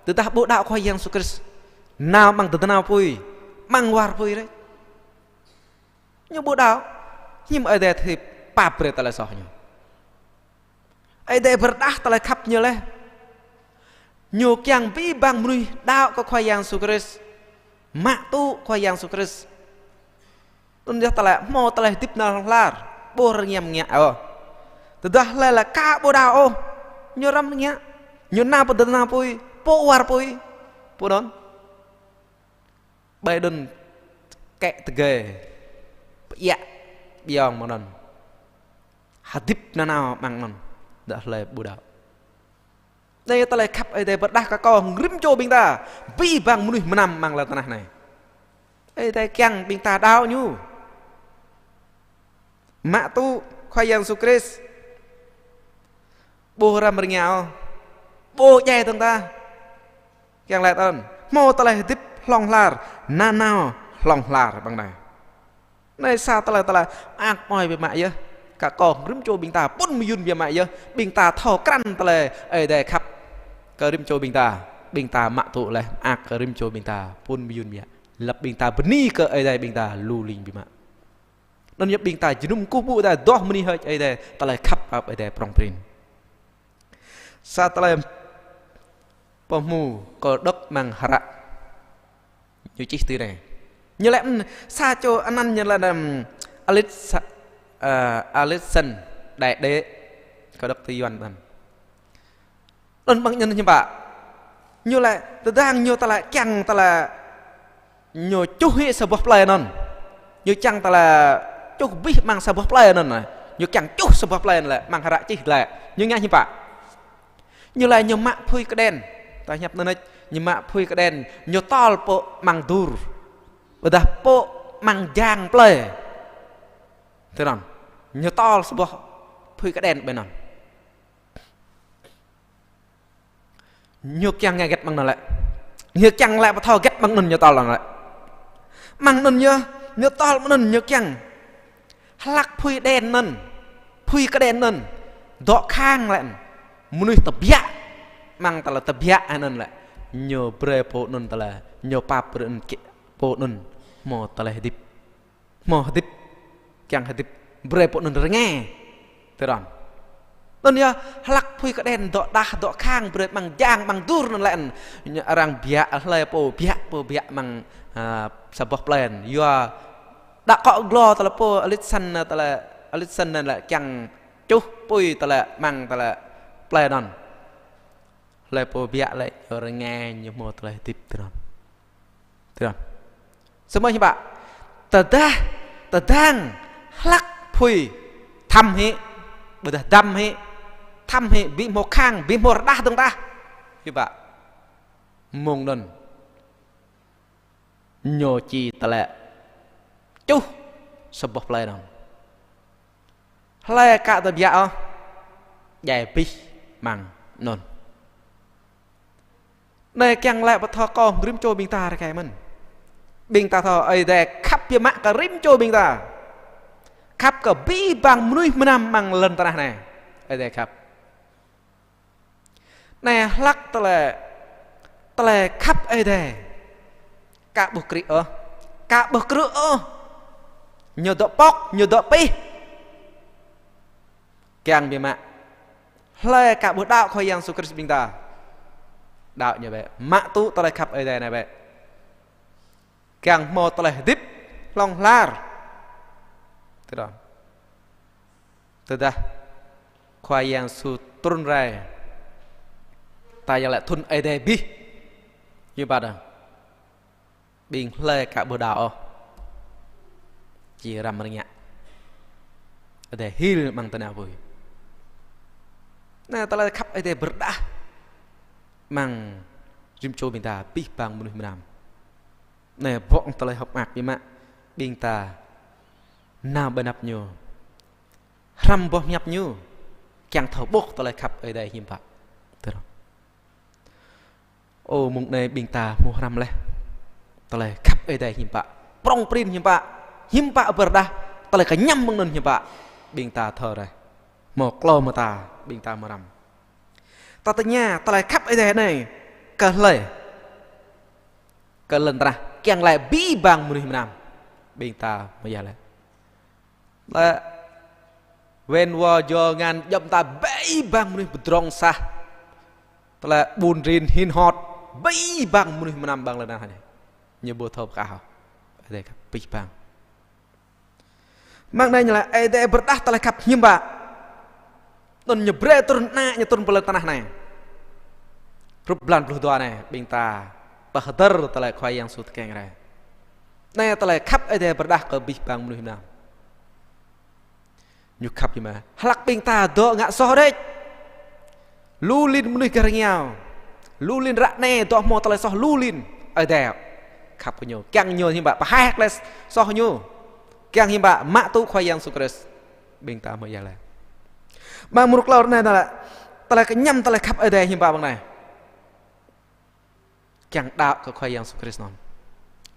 tơdah ƀu đaŏ Khua Yang Yêsu Krist, nao amăng tơnao apui, amăng war apui rai. Ñu ƀu đaŏ, hiư̆m Ơi Adai thâo pap brơi tơlơi soh ñu. Ơi Adai pơrơđah tơlơi khăp ñu laih. Ñu kiăng abih bang mơnuih đaŏ kơ Khua Yang Yêsu Krist, mă tŭ Khua Yang Yêsu Krist. Anŭn yơh tơlơi, hmâo tơlơi hơdip nao hlŏng lar, ƀu rơngiă mơngiă ôh. Tơdah hlơi lĕ aka ƀu đaŏ ôh, ñu răm mơngiă. Ñu nao pơ tơnao apui, pơ war apui. Pô anŭn ƀơi anŭn kĕ tơgơi, pơiă ƀiong mơ̆ng anŭn. Hơdip nanao amăng anŭn, tơdah hlơi ƀu đaŏ. Anai tơlơi khăp Ơi Adai pơrơđah kơ kâo hăng rĭm čô ƀing ta, abih bang mơnuih mơnam amăng lŏn tơnah anai. Ơi Adai kiăng ƀing ta đaŏ ñu, mă tŭ Khua Yang Yêsu Krist. Ƀu răm rơngiă ôh, ƀu djai dơ̆ng tah. Kiăng laĭ tơl, hmâo tơlơi hơdip hlŏng lar, nanao hlŏng lar ƀơi anai. Anai sa tơlơi, tơlơi mơak mơai biă mă yơh. Kơ kâo hăng rĭm čô ƀing ta, phŭn mơyŭn biă mă yơh. Ƀing ta thâo krăn tơlơi Ơi Adai khăp kơ rĭm čô ƀing ta. Ƀing ta mă tŭ laih, mơak kơ rĭm čô ƀing ta, phŭn mơyŭn biă. Lăp ƀing ta bơni kơ Ơi Adai ƀing ta lu lĭng biă mă. Anŭn yơh ƀing ta jơnum kơkuh pơpŭ Ơi Adai, dŏ bơni hơơč Ơi Adai, tơlơi khăp pap Ơi Adai prŏng prin. Sa tơlơi pơhmu kơ đŏk amăng hră. Ñu čih tui anai. Ñu laĭ, ưm, sa čô anăn ñu laĭ, ưm, Alex-, ơ, Alexander Đại Đế. Kơ đŏk tui Yuan anăn. Anŭn ƀing ñu hiư̆m pă. Ñu laĭ, tơdang ñu tơlơi kiăng tơlơi ñu čuh hĭ sa boh plơi anŭn. Ñu kiăng tơlơi čuh abih amăng sa boh plơi anŭn. Ñu kiăng čuh sa boh plơi anŭn lĕ, amăng hră čih lĕ. Ñu ngă hiư̆m pă. Ñu laĭ ñu mă apui kơđen. Ta hiăp anŭn, ñu mă apui kơđen, ñu tơl pơ amăng dur. Ƀôdah pơ amăng jang plơi. Tui anŭn. Ñu tơl sa boh apui kơđen ƀơi anŭn. Ñu kiăng ngă hơget amăng anŭn lĕ. Ñu kiăng laĭ pơthâo hơget amăng anŭn ñu tơl anŭn lĕ. Amăng anŭn ñu, ñu tơl amăng anŭn ñu kiăng. Hlăk apui kơđen anŭn. Apui kơđen anŭn. Dŏ khang lĕ. Mơnuih tơbiă. Amăng tơlơi tơbiă anŭn lĕ. Ñu brơi pô anŭn tơlơi. Ñu pap brơi anŭn kĕ pô anŭn. Hmâo tơlơi hơdip. Hmâo hơdip, kiăng hơdip, brơi pô anŭn rơngai. Tui anŭn. Anŭn yơh, hlăk apui kơđen dŏ đah, dŏ khang, brơi amăng jang, amăng dur anŭn lĕ. Ñu arăng biă, hlơi pô biă, pô biă amăng, a, sa boh plơi. Yua, đa kŏ glô tơlơi pô Alexander, tơlơi Alexander lĕ kiăng čuh apui tơlơi amăng tơlơi plơi anŭn. Hlơi pô biă lĕ, yua rơngai ñu hmâo tơlơi hơdip tui anŭn. Tui anŭn. Samơ̆ hiư̆m pă. Tơdah, tơdang, hlăk apui, thăm hĭ, ƀôdah dăm hĭ, thăm hĭ, ƀu hmâo khang, ƀu hmâo rơđah dơ̆ng tah. Hiư̆m pă. Mơ̆ng anŭn. Ñu či tơlơi čuh sa boh plơi anŭn. Hlơi aka tơbiă ôh, djai abih amăng anŭn. Anai kiăng laĭ pơthâo kơ rĭm čô ƀing ta rơkơi mơ̆n. Ƀing ta thâo Ơi Adai khăp biă mă kơ rĭm čô ƀing ta. Khăp kơ abih bang mơnuih mơnam amăng lŏn tơnah anai. Ơi Adai khăp. Anai hlăk tơlơi, tơlơi khăp Ơi Adai. Aka ƀu krư̆ ôh. Aka ƀu krư̆ ôh. Ñu dŏ pŏk, ñu dŏ pih. Kiăng biă mă. Hlơi aka ƀu đaŏ Khua Yang Yêsu Krist ƀing ta. Đaŏ ñu bĕ. Mă tŭ tơlơi khăp Ơi Adai anai bĕ. Kiăng hmâo tơlơi hơdip hlŏng lar. Tơdah. Tơdah Khua Yang Yêsu trŭn rai. Ta yơh lĕ thŭn Ơi Adai abih. Yua ƀôdah. Ƀing hlơi aka ƀu đaŏ ôh. Či răm rơngiă. Ơi Adai hil amăng tơnah apui. Anai tơlơi khăp Ơi Adai pơrơđah. Amăng rĭm čô ƀing ta abih bang mơnuih mơnam. Anai ƀô̆ tơlơi hơ̆k mơak biă mă ƀing ta nao ƀơi anăp ñu. Hrăm boh hiăp ñu. kiăng thâo ƀuh tơlơi khăp Ơi Adai hiư̆m pă. Tui anŭn. Ơ, mông anai ƀing ta hmâo hrăm laih tơlơi khăp Ơi Adai hiư̆m pă, prŏng prin hiư̆m pă, hiư̆m pă pơrơđah, tơlơi kơñăm mơ̆ng anŭn hiư̆m pă, ƀing ta thâo laih. Hmâo klâo mơta ƀing ta hmâo hrăm. Ta tơña tơlơi khăp Ơi Adai anai kơ hlơi? Kơ lŏn tơnah kiăng laĭ abih bang mơnuih mơnam. Ƀing ta hmâo yơh laĭ. Tơlơi wen wơr jơ ngăn djŏp ta abih bang mơnuih pơdrŏng sah. Tơlơi ƀun rin hin hot abih bang mơnuih mơnam ƀơi lŏn tơnah anai. Ñu ƀu thâo pơkă hŏ. Ơi Adai khăp abih bang. Mơ̆ng anai ñu laĭ Ơi Adai pơrơđah tơlơi khăp hiư̆m pă. Anŭn ñu brơi trŭn ană ñu trŭn pơ lŏn tơnah anai. Hrup blan pluh dua anai, ƀing ta pơhơdơr tơlơi Khua Yang Yêsu tơkeng rai. Anai tơlơi khăp Ơi Adai pơrơđah kơ abih bang mơnuih mơnam. Ñu khăp hiư̆m pă. Hlăk ƀing ta dŏ ngă soh đôč. Lu lin mơnuih gah rơngiao. Lu lin ră anai dŏ hmâo tơlơi soh lu lin. Ơi Adai khăp kơ ñu. Kiăng ñu hiư̆m pă pơhaih tơlơi soh ñu. Kiăng hiư̆m pă mă tŭ Khua Yang Yêsu Krist. Ƀing ta hmâo yơh laĭ. Mơ̆ng mrô klâo anai ta laĭ. Tơlơi kơñăm tơlơi khăp Ơi Adai hiư̆m pă mơ̆ng anai. Kiăng đaŏ kơ Khua Yang Yêsu Krist anŭn.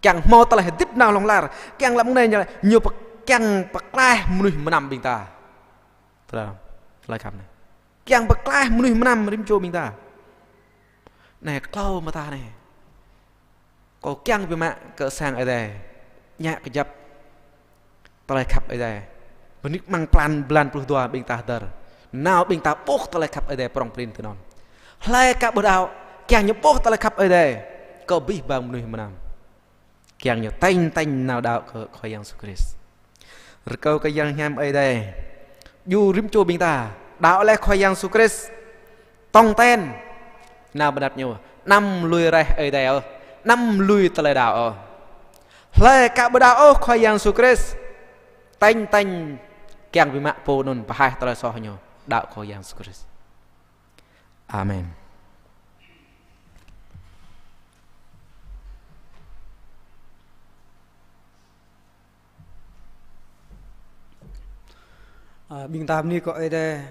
Kiăng hmâo tơlơi hơdip nao hlŏng lar. Kiăng lăm anai ñu, ñu pơ-, kiăng pơklaih mơnuih mơnam ƀing ta. Tơlơi, tơlơi khăp anai. Kiăng pơklaih mơnuih mơnam rĭm čô ƀing ta. Anai, klâo mơta anai. Kâo kiăng biă mă kơ sang Ơi Adai. Ñă kơjăp. Tơlơi khăp Ơi Adai. Bơni mơ̆ng blan, blan pluh dua ƀing ta hơdơr. Nao ƀing ta ƀuh tơlơi khăp Ơi Adai prŏng prin tui anŭn. Hlơi ka ƀu đaŏ, kiăng ñu ƀuh tơlơi khăp Ơi Adai. Kơ abih bang mơnuih mơnam. Kiăng ñu tañ tañ nao đaŏ kơ Khua Yang Yêsu Krist. Rơkâo kơ Yang Hiam Ơi Adai. Djru rĭm čô ƀing ta. Đaŏ laih Khua Yang Yêsu Krist. Tong ten. Nao ƀơi anăp ñu. Anăm lui raih Ơi Adai ôh. Anăm lui tơlơi đaŏ ôh. Hlơi ka ƀu đaŏ ôh Khua Yang Yêsu Krist. Tañ tañ kiăng biă mă pô anŭn pơhaih tơlơi soh ñu. Đaŏ Khua Yang Yêsu Krist. Amen. Ơ, ƀing ta bơni kơ Ơi Adai.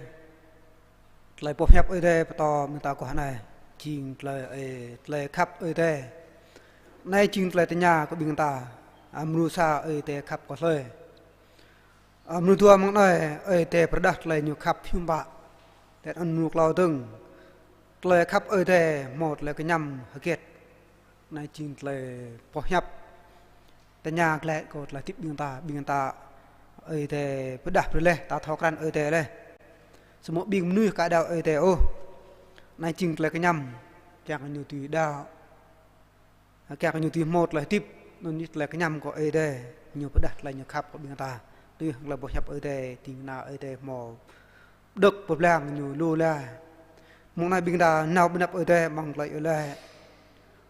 Tơlơi boh hiăp Ơi Adai pơtô ƀing ta guah anai. Jing tơlơi, ơ, tơlơi khăp Ơi Adai. Anai jing tơlơi tơña kơ ƀing ta. Ơ, mơnuih sa Ơi Adai khăp kơ hlơi. Ơ, mơnuih dua mơ̆ng anai, Ơi Adai pơrơđah tơlơi ñu khăp hiư̆m pă. Tơl anŭn mơnuih klâo dơ̆ng. Tơlơi khăp Ơi Adai hmâo tơlơi kơñăm hơget. Anai jing tơlơi boh hiăp. Tơña glaĭ kơ tơlơi hơdip ƀing ta, ƀing ta Ơi Adai pơrơđah brơi laih, ta thâo krăn Ơi Adai laih. Samơ̆ ƀing mơnuih ka đaŏ Ơi Adai ôh. Anai jing tơlơi kơñăm, kiăng ñu tui đaŏ. Kiăng ñu tui hmâo tơlơi hơdip, anŭn yơh tơlơi kơñăm kơ Ơi Adai, ñu pơrơđah tơlơi ñu khăp kơ ƀing ta. Tui hăng tơlơi boh hiăp Ơi Adai, ding kơna Ơi Adai hmâo đŏk pơblang ñu lu laih. Mơ̆ng anai ƀing ta nao ƀơi anăp Ơi Adai mơ̆ng tơlơi iâu laĭ.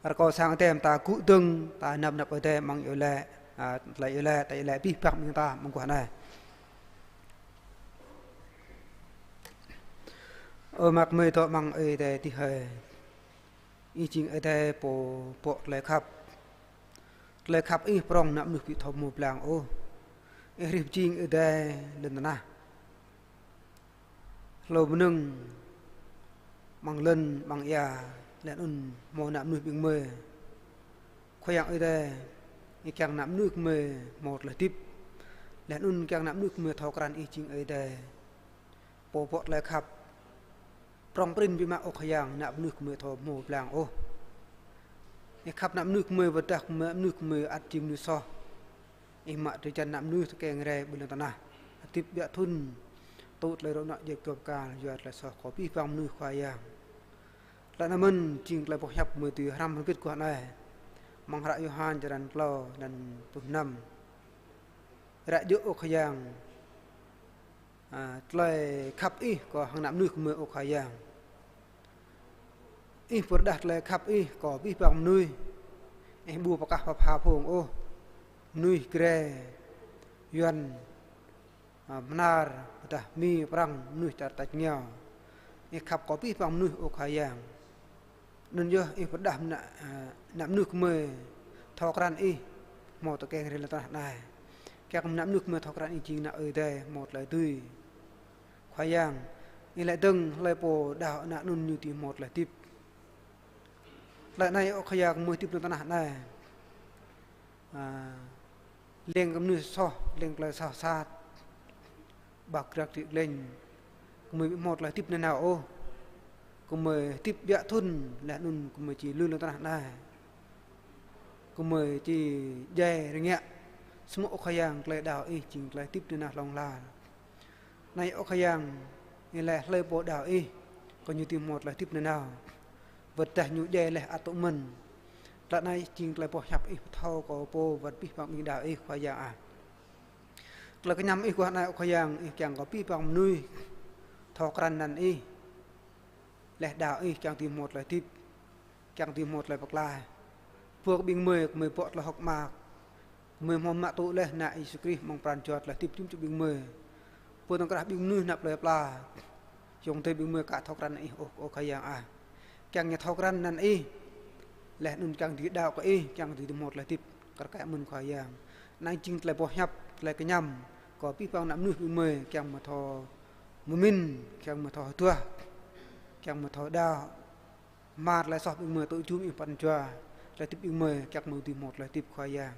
Rơkâo sang Ơi Adai ta gŭ dơ̆ng, ta nao ƀơi anăp Ơi Adai mơ̆ng iâu laĭ, a, tơlơi iâu laĭ, ta iâu laĭ abih bang ƀing ta mơguah anai. Ơ mă kơmơi dŏ amăng Ơi Adai adih hơi. Ih jing Ơi Adai pô pŏk tơlơi khăp. Tơlơi khăp Ih prŏng ană mơnuih ƀu thâo hmâo blang ôh. Ih rai pơjing Ơi Adai lŏn tơnah. Hlâo bơnơ̆ng amăng lŏn amăng ia laih anŭn hmâo ană mơnuih ƀing gơmơi. Khua Yang Ơi Adai, Ih kiăng ană mơnuih gơmơi hmâo tơlơi hơdip. Laih anŭn kiăng ană mơnuih gơmơi thâo krăn Ih jing Ơi Adai pô pŏk tơlơi khăp. Prŏng prin biă mă ơ Khua Yang, ană mơnuih gơmơi thâo hmâo blang ôh. Ih khăp ană mơnuih gơmơi, wơ̆t dah ană mơnuih gơmơi ăt jing mơnuih soh. Ih mă drơi jan ană mơnuih tơkeng rai ƀơi lŏn tơnah. Hơdip biă thŭn, tŭ tơlơi rŏ nŏ djai gơp kal, yua tơlơi soh kơ abih bang mơnuih Khua Yang. Tơlơi anŭn mơ̆n jing tơlơi boh hiăp gơmơi tui hrăm hơget guah anai. Amăng hră Yôhan črăn klâo, črăn pluh năm. Ră djơ̆ ơ Khua Yang. A, tơlơi khăp Ih kơ hăng ană mơnuih gơmơi ơ Khua Yang. Ih pơrơđah tơlơi khăp Ih kơ abih bang mơnuih. Ih ƀu pơkah pơpha phung ôh. Mơnuih Grai, Yuan, a, Mơnar, pơdah Mi, Prăng, mơnuih čar tač rơngiao. Ih khăp kơ abih bang mơnuih ơ Khua Yang. Anŭn yơh Ih pơrơđah ană, a, ană mơnuih gơmơi thâo krăn Ih hmâo tơkeng rai lŏn tơnah anai. Kiăng ană mơnuih gơmơi thâo krăn Ih jing ană Ơi Adai hmâo tơlơi dưi. Khua Yang, Ih laĭ dơ̆ng hlơi pô đaŏ ană anŭn ñu dưi hmâo tơlơi hơdip. Tơlơi anai ơ Khua Yang, gơmơi hơdip lŏn tơnah anai. A, leng kơ mơnuih soh, leng tơlơi soh sat. Ƀă grăk trik leng. Gơmơi ƀu hmâo tơlơi hơdip nanao ôh. Gơmơi hơdip biă thŭn, laih anŭn gơmơi či lui lŏn tơnah anai. Gơmơi či djai rơngiă. Samơ̆ ơ Khua Yang, tơlơi đaŏ Ih jing tơlơi hơdip nanao hlŏng lar. Anai ơ Khua Yang, Ih laĭ hlơi pô đaŏ Ih, kơ ñu dưi hmâo tơlơi hơdip nanao. Wơ̆t dah ñu djai laih ăt tŭ mơ̆n. Tơlơi anai jing tơlơi boh hiăp Ih pơthâo kơ pô wơ̆t abih bang ƀing đaŏ Ih, Khua Yang ah. Tơlơi kơñăm Ih guah anai ơ Khua Yang, Ih kiăng kơ abih bang mơnuih thâo krăn anăn Ih. Laih đaŏ Ih kiăng dưi hmâo tơlơi hơdip, kiăng dưi hmâo tơlơi pơklaih. Pô kơ ƀing gơmơi, gơmơi bŏ tơlơi hơ̆k mơak. Gơmơi hmâo mă tŭ laih Ană Yêsu Krist mơ̆ng pran jua tơlơi hơdip jum čŭ ƀing gơmơi. Pô tơ̆ng krah ƀing mơnuih nao plơi pla. Yŏng tơi ƀing gơmơi ka thâo krăn Ih ôh, ơ Khua Yang ah. Kiăng ñu thâo krăn anăn Ih. Laih anŭn kiăng dưi đaŏ kơ Ih, kiăng dưi hmâo tơlơi hơdip kar kaĭ mơ̆n Khua Yang. Anai jing tơlơi boh hiăp, tơlơi kơñăm kơ abih bang ană mơnuih ƀing gơmơi, kiăng mơ̆ thâo mơmĭn, kiăng mơ̆ thâo hơduah, kiăng mơ̆ thâo đaŏ. Hmar tơlơi soh ƀing gơmơi tŭ jum Ih pran jua, tơlơi hơdip ƀing gơmơi, kiăng gơmơi dưi hmâo tơlơi hơdip Khua Yang.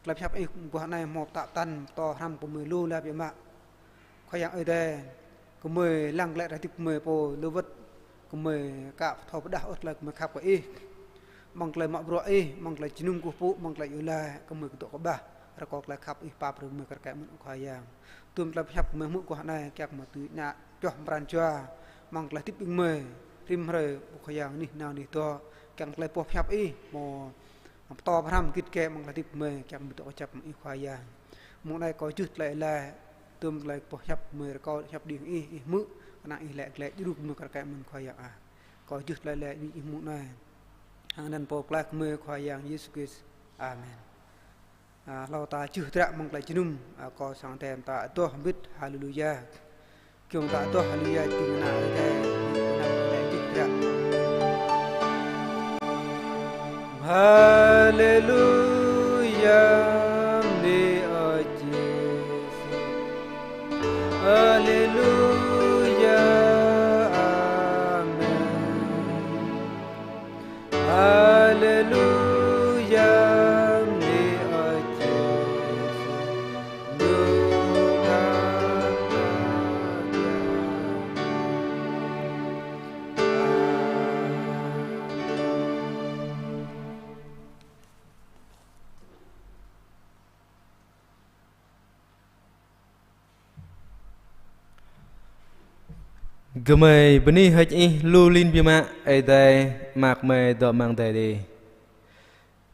Tơlơi pơhiăp Ih guah anai hmâo pơtă tăn, pơtô hrăm kơ gơmơi lu la biă mă. Khua Yang Ơi Adai, gơmơi lăng glaĭ tơlơi hơdip gơmơi pô lu wơ̆t, gơmơi ka thâo pơrơđah ôh tơlơi gơmơi khăp kơ Ih. Mơ̆ng tơlơi mă bruă Ih, mơ̆ng tơlơi jơnum kơkuh pơpŭ, mơ̆ng tơlơi iâu laĭ, gơmơi kơdŏ kơƀah, rơkâo tơlơi khăp Ih pap brơi gơmơi kar kaĭ mơ̆n ơ Khua Yang. Tơm tơlơi pơhiăp gơmơi hmư̆ guah anai, kiăng gơmơi dưi ngă pioh pran jua, mơ̆ng tơlơi hơdip ƀing gơmơi, rĭm hrơi ƀu Khua Yang anih nao anih dŏ, kiăng tơlơi boh pơhiăp Ih, hmâo pơtô pơhrăm git gai mơ̆ng tơlơi hơdip gơmơi, kiăng gơmơi dŏ kơjăp mơ̆ng Ih Khua Yang. Mông anai kâo juh tơlơi laĭ, tơm tơlơi boh hiăp gơmơi rơkâo hiăp đing Ih, Ih hmư̆, kơnang Ih laĭ glaĭ djru gơmơi kar kaĭ mơ̆n Khua Yang ah. Kâo juh tơlơi laĭ ƀing Ih mông anai. Hăng anăn Pô Pơklaih gơmơi Khua Yang Yêsu Krist. Amen. A, hlâo ta čih dră mơ̆ng tơlơi jơnum, a, kâo sang tem ta adoh hơbĭt Haleluya. Kiăng ta adoh Haleluya, ding kơna Ơi Adai, ding kơna Ơi Adai čih dră. Haleluya, bơni ơ Yêsu. Haleluya, amen. Haleluya, bơni ơ Yêsu, ñu ngă ta biă. Amen. Gơmơi bơni hơ̆k Ih lu lin biă mă, Ơi Adai, mơak gơmơi dŏ amăng adai adih.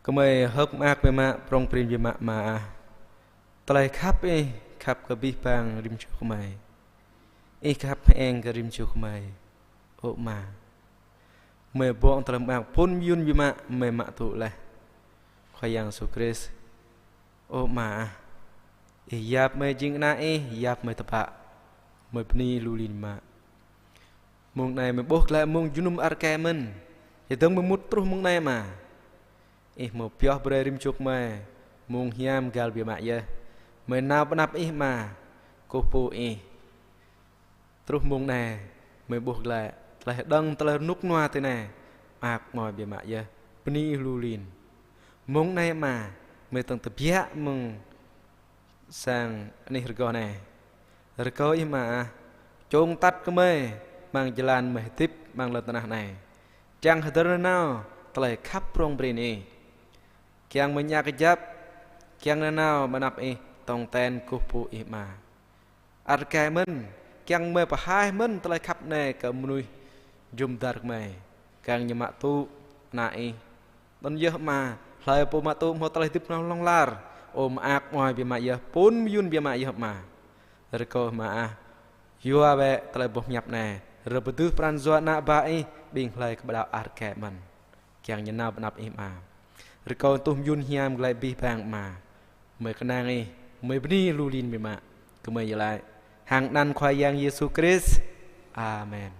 Gơmơi hơ̆k mơak biă mă, prŏng prin biă mă Ama ah. Tơlơi khăp Ih, khăp kơ abih bang rĭm čô gơmơi. Ih khăp hơeng kơ rĭm čô gơmơi. Ơ Ama. Gơmơi bŏ tơlơi mơak phŭn mơyŭn biă mă, gơmơi mă tŭ laih Khua Yang Yêsu Krist. Ơ Ama ah, Ih yap gơmơi jing ană Ih, yap gơmơi tơpă, gơmơi bơni lu lin mă. Mông anai gơmơi ƀuh glaĭ mông jơnum ar kai mơ̆n, yua dơ̆ng gơmơi mŭt truh mông anai Ama. Ih hmâo pioh brơi rĭm čô gơmơi mông hiam găl biă mă yơh. Gơmơi nao pơ anăp Ih Ama, kơkuh pơpŭ Ih. Truh mông anai, gơmơi ƀuh glaĭ tơlơi hơđơ̆ng, tơlơi rơnŭk rơnua tui anai, mơak mơai biă mă yơh, bơni Ih lu lin. Mông anai Ama, gơmơi tơ̆ng tơbiă mơ̆ng sang anih rơgoh anai. Rơkâo Ih Ama ah, čŏng atăt gơmơi amăng jơlan gơmơi hơdip amăng lŏn tơnah anai, kiăng hơdơr nanao tơlơi khăp prŏng prin Ih. Kiăng gơmơi ngă kơjăp, kiăng nanao pơ anăp Ih, tong ten kơkuh pơpŭ Ih Ama. Ar kai mơ̆n, kiăng gơmơi pơhaih mơ̆n tơlơi khăp anai kơ mơnuih jum dar gơmơi, kiăng ñu mă tŭ ană Ih. Anŭn yơh Ama, hlơi pô mă tŭ hmâo tơlơi hơdip nanao hlŏng lar. Ơ mơak mơai biă mă yơh, phŭn mơyŭn biă mă yơh Ama. Rơkâo Ama ah, yua bĕ tơlơi boh pơhiăp anai, rơbơdưh pran jua ană bă Ih, ƀing hlơi kơ ƀu đaŏ ar kai mơ̆n, kiăng ñu nao pơ anăp Ih Ama. Rơkâo tuh mơyŭn hiam glaĭ abih bang Ama. Gơmơi kơnang Ih, gơmơi bơni lu lin biă mă. Gơmơi iâu laĭ hăng anăn Khua Yang Yêsu Krist. Amen.